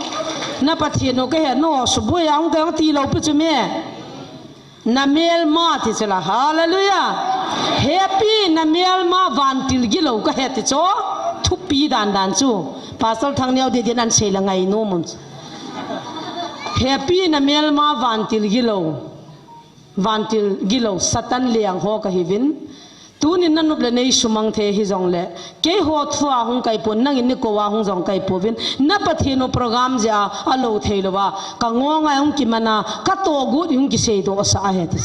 Na Pathen u kahe, na suboi a hung kahi tilou pi chu me. Namelma ti chu la, hallelujah. Hepi namelma vantil gilou kahe ti chu, thupi dan dan chu. Pastor Thangneo didi in asei le ngainom um chu. Hepi namelma vantil gilou. Vantil gilou, Satan leng ho kahiuvin. Tunin nanop le neisumang thei hijongle, keiho thua hung kaipon, nangin nikou a hung jong kaipouvin, na Pathen u program jeh a alou theilouva, kangonga hung kiman a, katoh got hung kiseidoh sah ahi ti.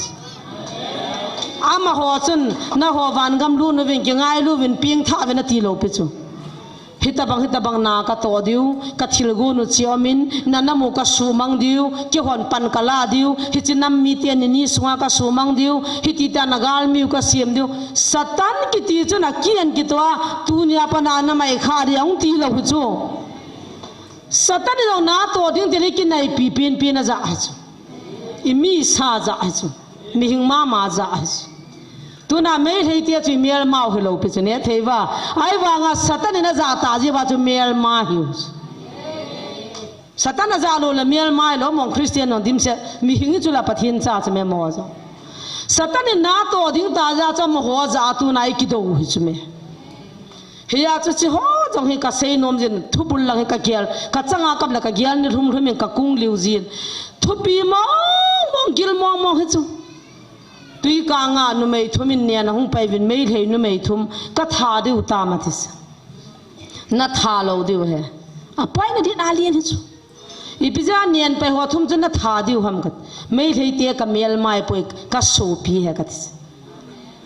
Amaho chun, naho vangam lut uvin, kingailu uvin, pengtha uvin atilou pi chu. Hitabang, hitabang na katoh diu, kathilgon u che um in, na nam u kasumang diu, keihon pan kala diu, hiche nam mite ni ni sunga kasumang diu, hiti tia nagalmi u kasem diu. Satan kiti chun akihen kitoh a, tunia pat a namai kha ding hung tilou hi chu. Satan in jong natoh ding tile kinaipi penpen ajah hi chu. Imisa ajah hi chu. Mihing mama ajah hi chu. Tuna Meitei te chu imelmau hilou pi chu nethei uva. Ahivanga Satan in ajah tah jeh uva chu melma ahiu. Satan ajah lou le melma hilou mong Christian jong dimset. Mihing hi chu la Pathen cha chu me mo jong. Satan in natoh ding tah jeh a chu amaho ajah a tuna ikidou hi chu me. Hia chu hiche ho jong hi kasei nom jin, thubul lang hi kagel, kachanga kap le kagel ni lhum lhum in kakung liu jin. Thupi mong mong, gil mong mong hi chu. Twikang a numei thum in nen ahung pai uvin, Meitei numei thum, katha diu tam ati sa. Natha lou diu ahi. Apoi na din alen hi chu. Ipi jeh a nen pai ho thum chu natha diu ham kati. Meitei te kamelma ahipoi, kasopi ahi kati sa.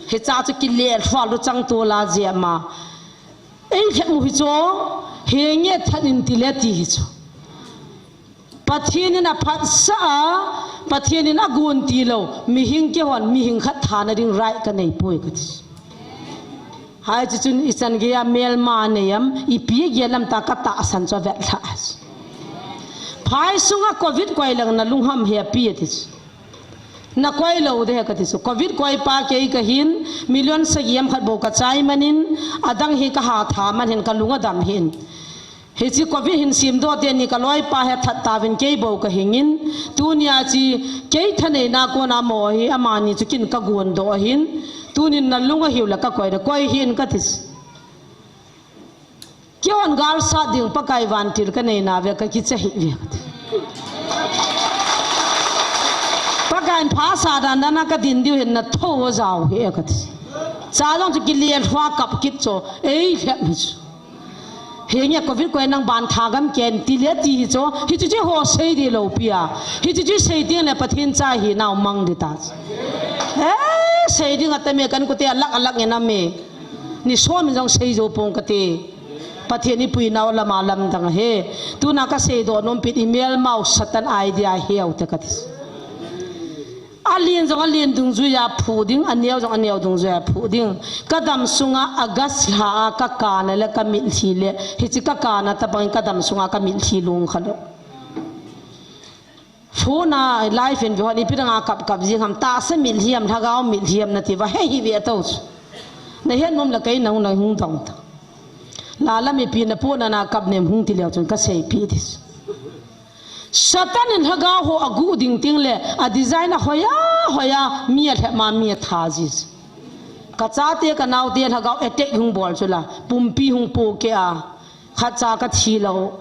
Hiche chu kile lhua lu chang tol a jeh ma. Eilhem u hi chu, henge that in tile ti hi chu. Pathen in aphatsah a, Pathen in agon tilou, mihing keihon, mihing khat thana ding right kanei poi kati. Hiche chun ichan geiya melma nei am, ipi gel am tia katahsan chu avet lha. Phai sunga covid koi lang nalung ham hepi ati. Nakoi lou ding ahi kati chu. Covid koi pa kei kahin, million sagi am khat bou kachai manin, adang hi kaha tha man hin kalung adam hin. Hiche covid hin simdoh teni kaloipa hi athat tauvin kei bou kahingin, tunia chu kei thaneina kona mo hi amani chu kin kagon doh ahin, tunin nalung ahiu le kakoi ding, koi hih in kati. Keihon galsat ding Pakai vantil kanei nauve kakicha hih uve kati. Pakai in phasah dan dana kadin diu hin nathou ajao hih e kati. Cha jong chu kile lhua kap kit chu, ei lhep hi chu. Henge covid koi nang ban thagam ken tile ti hi chu, hichu chu ho sei ding lou pia. Hichu chu sei ding le Pathen cha hinau mang ding ta. Eh, sei ding atame kan kute alak alak nge name. Ni som in jong sei jou pong kati. Pathen ipui nau lama lamdang ahi. Tuna kaseidoh nom pen imelmau Satan idea hiu te kati. Alen jong alen dungjuiya phu ding, aneo jong aneo dungjuiya phu ding. Kadam sunga August lha a kakana le kamitlhi le, hiche kakana tabang kadam sunga kamitlhi lung khalou. Phone a live in ve hon ipi danga kap kap jing ham, tahsa mitlhi ham, lhagao mitlhi ham nati uva, hei hi ve tou chu. Nahet nom le kei nahung nahung dong ta. Lalam ipi na phone a nakap nem hung ti leu chun kaseipi ti. Satan in lhagao ho agu ding ting le, a design a hoiya, hoiya, mi alhep ma mi atha ji. Kachate kanaote lhagao attack hung bol chu la, pumpi hung po kei a, khatcha kathi lou.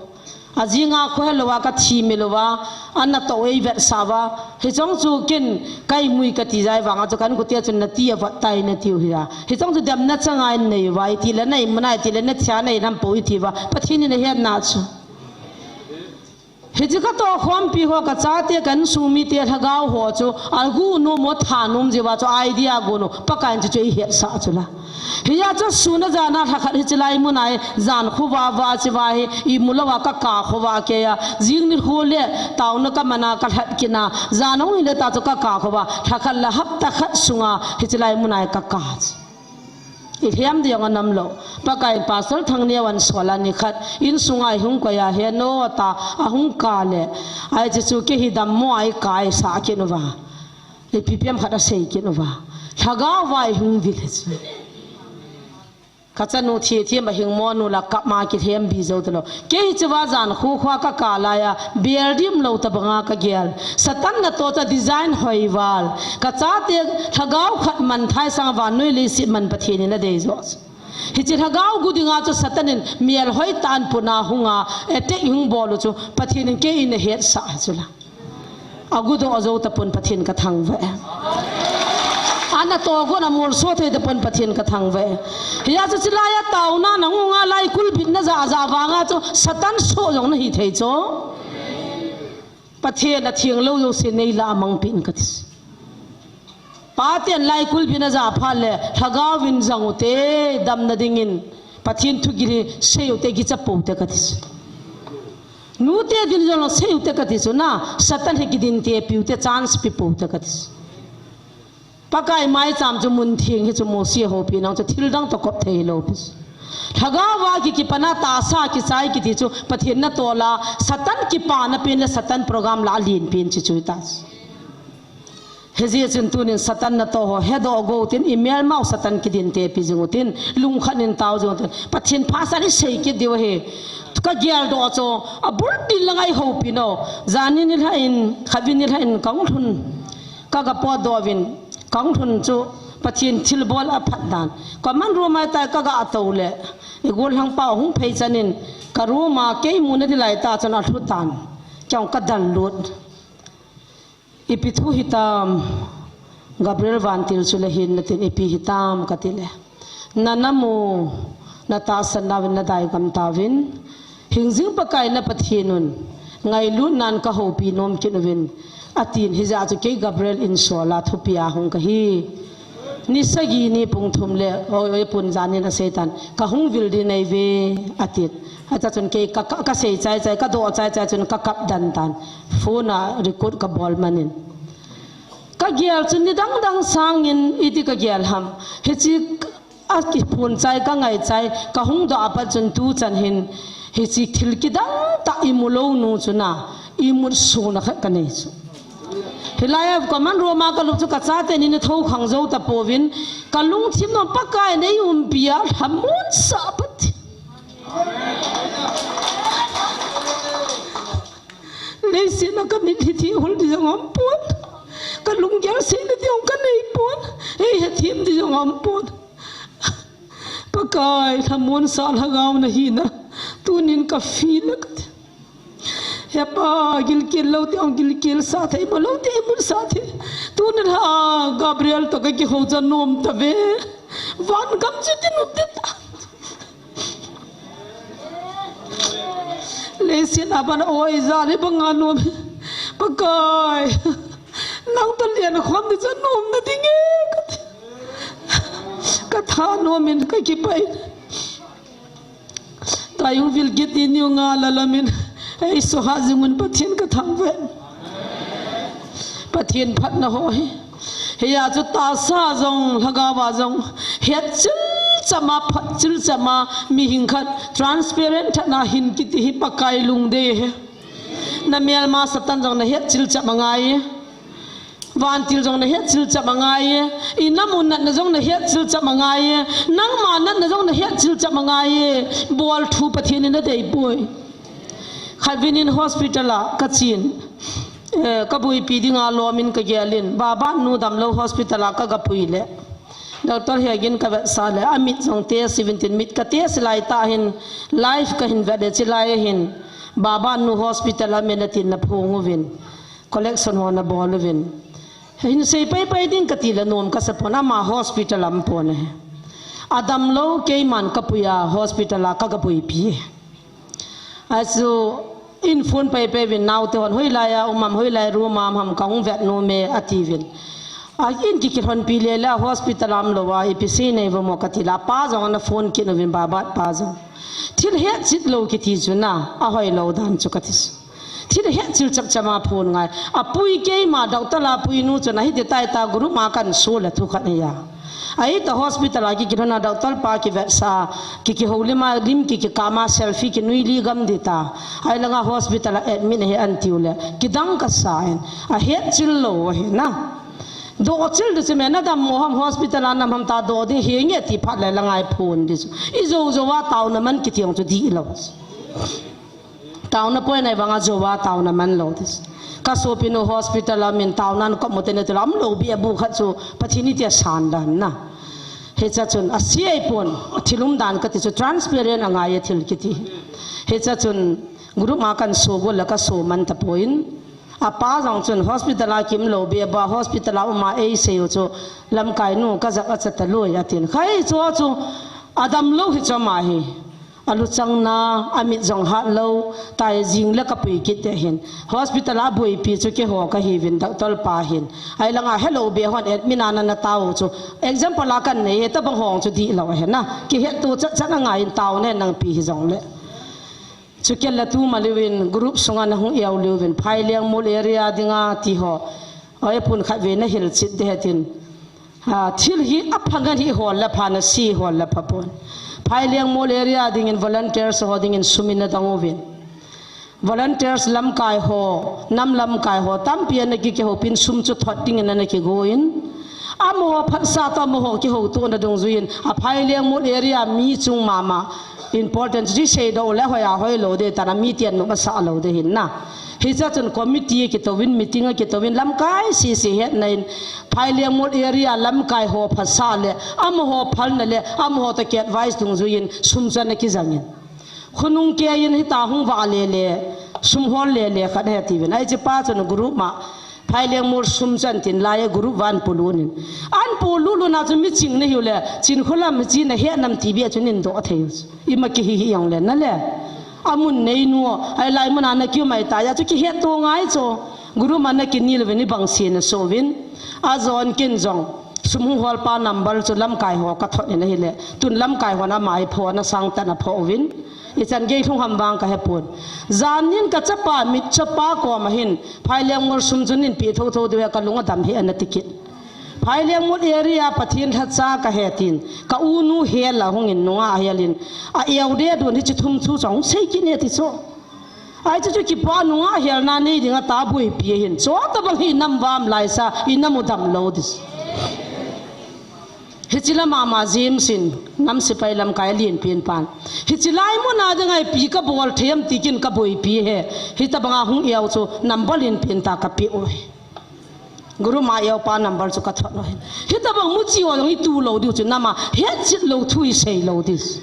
Ajinga khohe louva kathi mi louva, ana to ei vetsah uva. Hichong chu kin kaimui kati jai vanga chu kan kute chun nati avat tai natiu hia. Hichong chu demna changa in nei uva, iti le nei muna, iti le nathia nei lampo iti uva. Pathen in ahetna chu. Hiche katoh khompi ho kachate kansung mite lhagao ho chu, agu nom u tha nom jeh uva chu idea gon u, Pakai in chu chu eihetsah chu la. Hia chu sun a jan a lhakhat hiche lai muna hi, jan khovah vah chu va hi, imu louva kaka khovah kei a, jing nikho le taona kamana kalhep kit na, jan ahung hile ta chu kaka khovah, lhakhat le hapta khat sunga hiche lai muna hi kaka chu. Ilhem ding jong anam lou. Pakai in Pastor Thangneo ahin sol a nikhat, insunga ihung koi a heno ta, ahung kah le. Hiche chu kei hi dammo a ikaisah kit uva. Ipi pi ham khat asei kit uva. Lhagao va ihung vil hiche. Kachanu thi thi ma hing mo nu la kap ma kilhem bi jou talou. Kei hiche va jan khu khua kakah laiya, bel dim lou tabanga kagel. Satan natoh chu design hoi val. Kachate lhagao khat man thai sanga vannoi leiset man Pathen in adei jo. Hiche lhagao gu dinga chu Satan in mel hoitah in puna hunga, attack hung bol u chu Pathen in kei in ahetsah chu la. Agu doh jou tapon Pathen kathangvah e. Ana togon amolso thei tapon Pathen kathangvah e. Hia chu chilai a taona nahung a laikulbit najah jah vanga chu Satan soh jong nahi thei chu. Pathen atheng lou jouse neilah a mangpeh in kati. Paten laikulbit najah phat le, lhagao vin jang ute, damna dingin, Pathen thugil hi sei ute, gicha pou te kati. Nute din jong sei ute kati chu na, Satan hi kidin te piu te chance pi pou te kati. Pakai maicham chu mun theng hi chu Mosi houpi nang chu thil dang toh kop thei lou pi. Lhagao va ki kipana tahsa kichai kiti chu Pathen natoh la Satan kipana pen le Satan program la alen pen chi chu ta. Hijeh chun tunin Satan natoh ho hedoh go tin imelmau Satan kidin te pi jing utin lungkhat in tao jing utin Pathen phasah in sei kit diu ahi. Kageldoh chu abul din lang a ihoupi nau. Jan in nilhah in, khatvei nilhah in kahung lhun. Kaga potdoh uvin, kahung lhun chu Pathen thilbol aphat dan. Common room a tai kaga tou le, igol lhangpa hung phei chan in, ka room a kei muna ding lai ta chun alhu tan. Kei jong kadal lut. Ipi thu hitam, Gabriel vantil chu le hin natin ipi hitam kati le. Na namu, natahsan nauvin nadai gam tauvin. Hingjing Pakai na Pathen un, ngailutnan kahoupi nom kit uvin. Atin hijeh a chu kei Gabriel in sol a thupi a hung kahi. Ni sagi ni pung thum le, oi, oi, pun jan in asei tan. Kahung vil ding nahi uve, atin. Acha chun kei ka, ka, kasei chai chai, kadoh chai chai chun kakap den tan. Phone a record kabol man in. Gel chun nidang dang sangin iti ka gel ham. Hichi a kiphun chai ka ngai chai ka hung doh apat chun tu chan hin hichi thil kidang tah i mu lou nu chu na i mut suna khat ka nei chu. Hilai a command room a ka lup chu ka chate nin a tho khang zo ta pouvin ka lungthim a Pakai nei umpi a lhamon sa pat. Leiset a ka mit hi thi hul di jong um pon. Ka lunggel sei na di jong ka nei pon. Ei he thim di jong um pon. Pakai lhamon sa lhagao na hi na. Tunin ka feel a ka ti. He Pa, gilkel lou te ong gilkel sa thei, mo lou te mo sa thei. Tuna la Gabriel to ka kihou cha nom ta ve. Van gam chu ti nup te ta. Leiset a ban oi ja le banga nom. Pakai. Nang ta lian khom ni cha nom na ding e ka ti. Ka tha nomin ka kipai. Tayung vil git i niu nga la lamin. Ei so ha jingun Pathian ka thang ve. Pathian phatna ho hi. Hiya chu tasa jong lhagao a jong. Het chil chama phat chil chama mihing khat transparent thana hin kiti hi Pakai lungdei he. Na melma Satan jong na het chil chama ngai. Vantil jong na het chil chama ngai e. I nam u natna jong na het chil chama ngai e. Nangma natna jong na het chil chama ngai e. Bol thu Pathian in na dei poi. Khatvei nin hospital a ka chin. Eh, ka buipi dinga lomin ka gelin. Baba nu damlou hospital a ka ga pui le. Doctor Hegin ka vetsa le, amit jong test seventeen mit ka test lai ta hin, live ka hin vet le, chi lai hin, Baba nu hospital a mena tin na phung uvin, collection ho na bol uvin. Hin sei pai pai ding ka ti le nom ka sa pon, ama hospital am pon e. Adam lou keiman ka pui a hospital a ka ga pui pi. Achu in phone pai pai vin naote hon hoilai a um am hoilai room a um ham ka hung vet nom e ati vin. A in ki kilhon pi le le hospital am lou a ipi sei nei va mo ka ti la pa jong ana phone kit uvin Baba pa jong. Thil het chit lou kiti chu na a hoi lou dan chu ka ti chu. Thil het chil chap chama phone ngai. A pui keima doctor la pui nu chu na hiti tai ta group ma kan so la thu khat nei a. Ahi ta hospital a ki kilhon a doctor pa ki vetsa, ki kihou lima lim ki kikama selfie ki nui li gam di ta. Ahi langa hospital a admit he an tiu le. Kidang ka sa en. A het chil lou he na. Do chil du chime na dam mo ham hospital a nam ham ta do ding hi nge ti phat le la ngai phone di chu. I zo zo wa tau na man ki tiang chu di lou. Tauna poi nai vanga jowa tauna man lou tis. Ka sopi nu hospital a min tauna an kop mute ne tula am lou bi abu khat chu Pathian iti a san dan na. Hicha chun a siai pon a thilum dan ka ti chu transparent a ngai a thil kiti. Hicha chun group ma kan so go la ka so man ta poin. A pa jong chun hospital a kim lou bi ba hospital a uma ei sei u chu lamkai nu ka jak a cha ta lui a tin. Khai chu chu adam lou hi chama hi. A luchang na, a mit jong hat lou, tai jing le ka pui kit te hin. Hospital a buipi chu keiho ka hi vin, doctor pa hin. Ahi langa helou be hon admit a na na tau chu. Example a kan nei, he ta bang hong chu di lou he na. Ki het tu chat chat a ngai in tau ne nang pi hi jong le. Chu kel la tu ma liu in, group sunga na hung iau liu vin. Phai liang mul area dinga ti ho. Oi pun khat ve na hil chit de he tin. A, thil hi a pha ngan hi hol la pha na si hol la pha pon. Phai liang mol area dingin volunteers ho dingin sum in na dang uvin. Volunteers lamkai ho, nam lamkai ho, tampi ana ki kihopin sum chu thot dingin ana kigoin. Amaho phatsa to amaho kihouto na dungjuiyin. A phai liang mol area mi chung mama. Important. Ji sei do le hoi a hoi lou de ta na mi tian nu ma sa lou de hin na. Hicha chun committee a kitouvin, meeting a kitouvin, lamkai sisi hetna in, Phai Liangmol area lamkai ho phasa le, amaho phalna le, amaho toh ki advice dungjuiyin, sum chu ana kijangin. Khonung keiyin hita hung vah le le, sum hol le le khat he tiuvin. Ahi chi pa chun group ma, Phai Liangmol sum chu an tin lai a group van pulu nin. An pulu luna chu mi ching na hiu le, Chinkholam mi chi na he nam ti bia chu nin do thei u chu. Ima kihi hi jong le na le. Amun nei nu, ahi lai muna na kiu mai ta, ya chu kihet to ngai chu. Guru mana kinil vin i bang si na so vin. A jon kin jong. Sum hung holpa number chu lamkai ho ka thot in ahile, tun lamkai hon ama hi pho na sang tan a pho uvin. Ichan gei lhung ham vang ka hepon. Jan nin ka chapa mit chapa koma hin, Phailengmol sum chu nin pe thotho diu he ka lung adam hi ana tikit. Phailengmol area Pathen lhacha ka he tin, ka unu hel a hung in nunga hel in, a eu de dun hi chi thum chu chong sei kit ne ti chu. Ai chu chu kipa nunga helna nei dinga ta boipi ahin. Chutabang hi nam vam laisa, i nam u dam lou dis. Hichi lama ma James in, nam sipai lamkai lien pin pan. Hichi lai muna dinga ipi ka bol them tikin ka boipi he. Hitabanga hung eu chu number lien pin ta ka pe u he. Guru ma eu pa number chu ka thot u he. Hitabang muchi o dong i tu lou diu chu nama het chit lou thu i sei lou dis.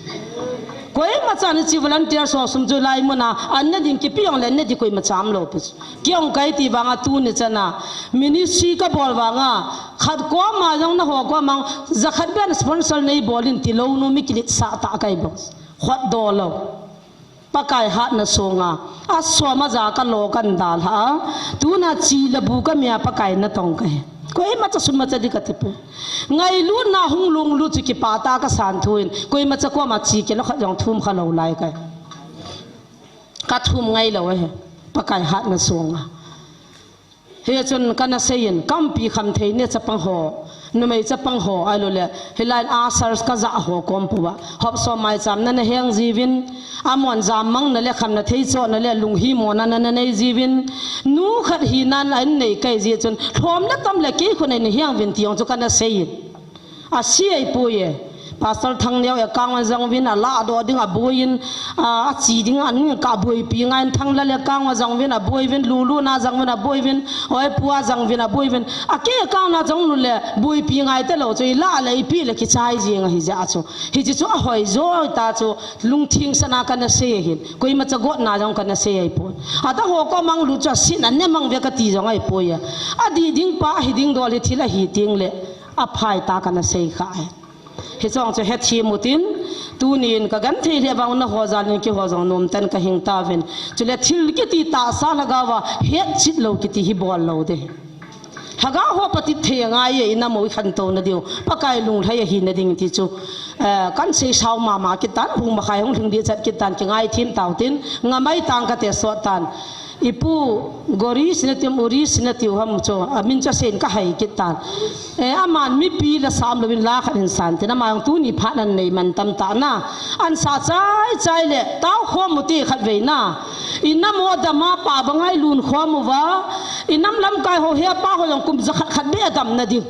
Koima chan hichi volunteer so sum chu lai muna, an ne ding kipi ong le ne di koima cham lou pis. Kiong kai ti vanga tuni chana, ministry ka bol vanga, khat koma jong na ho koma, jakhat ben sponsor nei bol in ti lou nu mi kilit sa ta kai bong. Khot do lou. Pakai hatna sunga, a soma ja ka lo kan dal ha, tuna chi le bu ka mia Pakai na tong ka he. Koima cha sum ma cha di ka ti pu. Ngailutna hung lunglut chu kipa ta ka san thu in, koima cha koma chi ke lo khat jong thum kha lou lai ka he. Ka thum ngai lou he, Pakai hatna sunga. Hichun kana seiyin, kampi kham thei ne chapang ho, numei chapang ho, ailou le, hilai a sars ka ja ho kom puva. Hop so mai cham na na heng jiuvin, amon jam mang na le kham na thei cho na le lunghimona na na nei jiuvin. Nu khat hinan a in nei kai ji chun, lhom le tam le kei khun a in heng vin ti ong chu kana seiyin. A si ai pui e. Pastor Thangneo account a jang vin a la do ding a buin, a, a chi ding an ka buipi ngai in Thanglal account a jang vin a bui vin, Lulu na jang vin a bui vin, oi pua jang vin a bui vin. A ke account a jang lu le buipi ngai te lou chu i la le i pi le kichai jing a hi ja chu. Hichi chu a hoi jo ta chu lungthim sana kana sei hin. Koima cha got na jang kana sei ai pui. A ta ho ko mang lu chu a sin a ne mang ve ka ti jang ai pui a. A di ding pa hi ding dol hi thil a hi ting le. A phai ta kana sei kha e. Hichong chu hethem utin, tunin ka genthei le vang na ho jalin kihol jong nom tan ka hing tauvin. Chule thil kiti tahsa lhagao va het chit lou kiti hi bol lou de. Lhagao ho patit thei ngai e, i nam u i khantou na diu. Pakai lunglhai ahi na ding ti chu. Eh, kan sei sao mama kit tan, bung ma khai hung lhing di chat kit tan, kingai thim tau tin, ngamai tang ka te sot tan. Ipu Gori sina tiu, Uri sina tiu ham chu, a min chu a sen ka hai kit tan. E, aman mipi la sam louvin la khat in san tin, ama jong tuni phat nan nei man tam ta na. An sa chai chai le, tao khom u ti khat vei na. I nam u dam a pa bangai lun khom uva. I nam lamkai ho he pa ho jong kum ja khat khat be dam na ding.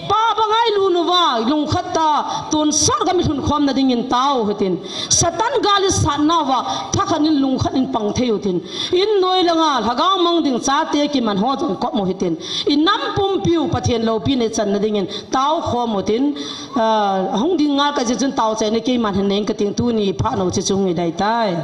Pa bangai lun uva, lungkhat ta, tun sat gam i lhun khom na ding in tao hitin. Satan gal i sat na uva, thakhat in lungkhat in pang thei utin. In noi langa, lhagao mang ding chate kiman ho jong kop mo hitin. I nam pumpiu Pathen loupi nei chan na ding in, tao khom utin. Ah, hung ding ngal ka jin chun tao chai na keiman hin nei ka ting tuni phat no chi chung i dai tai.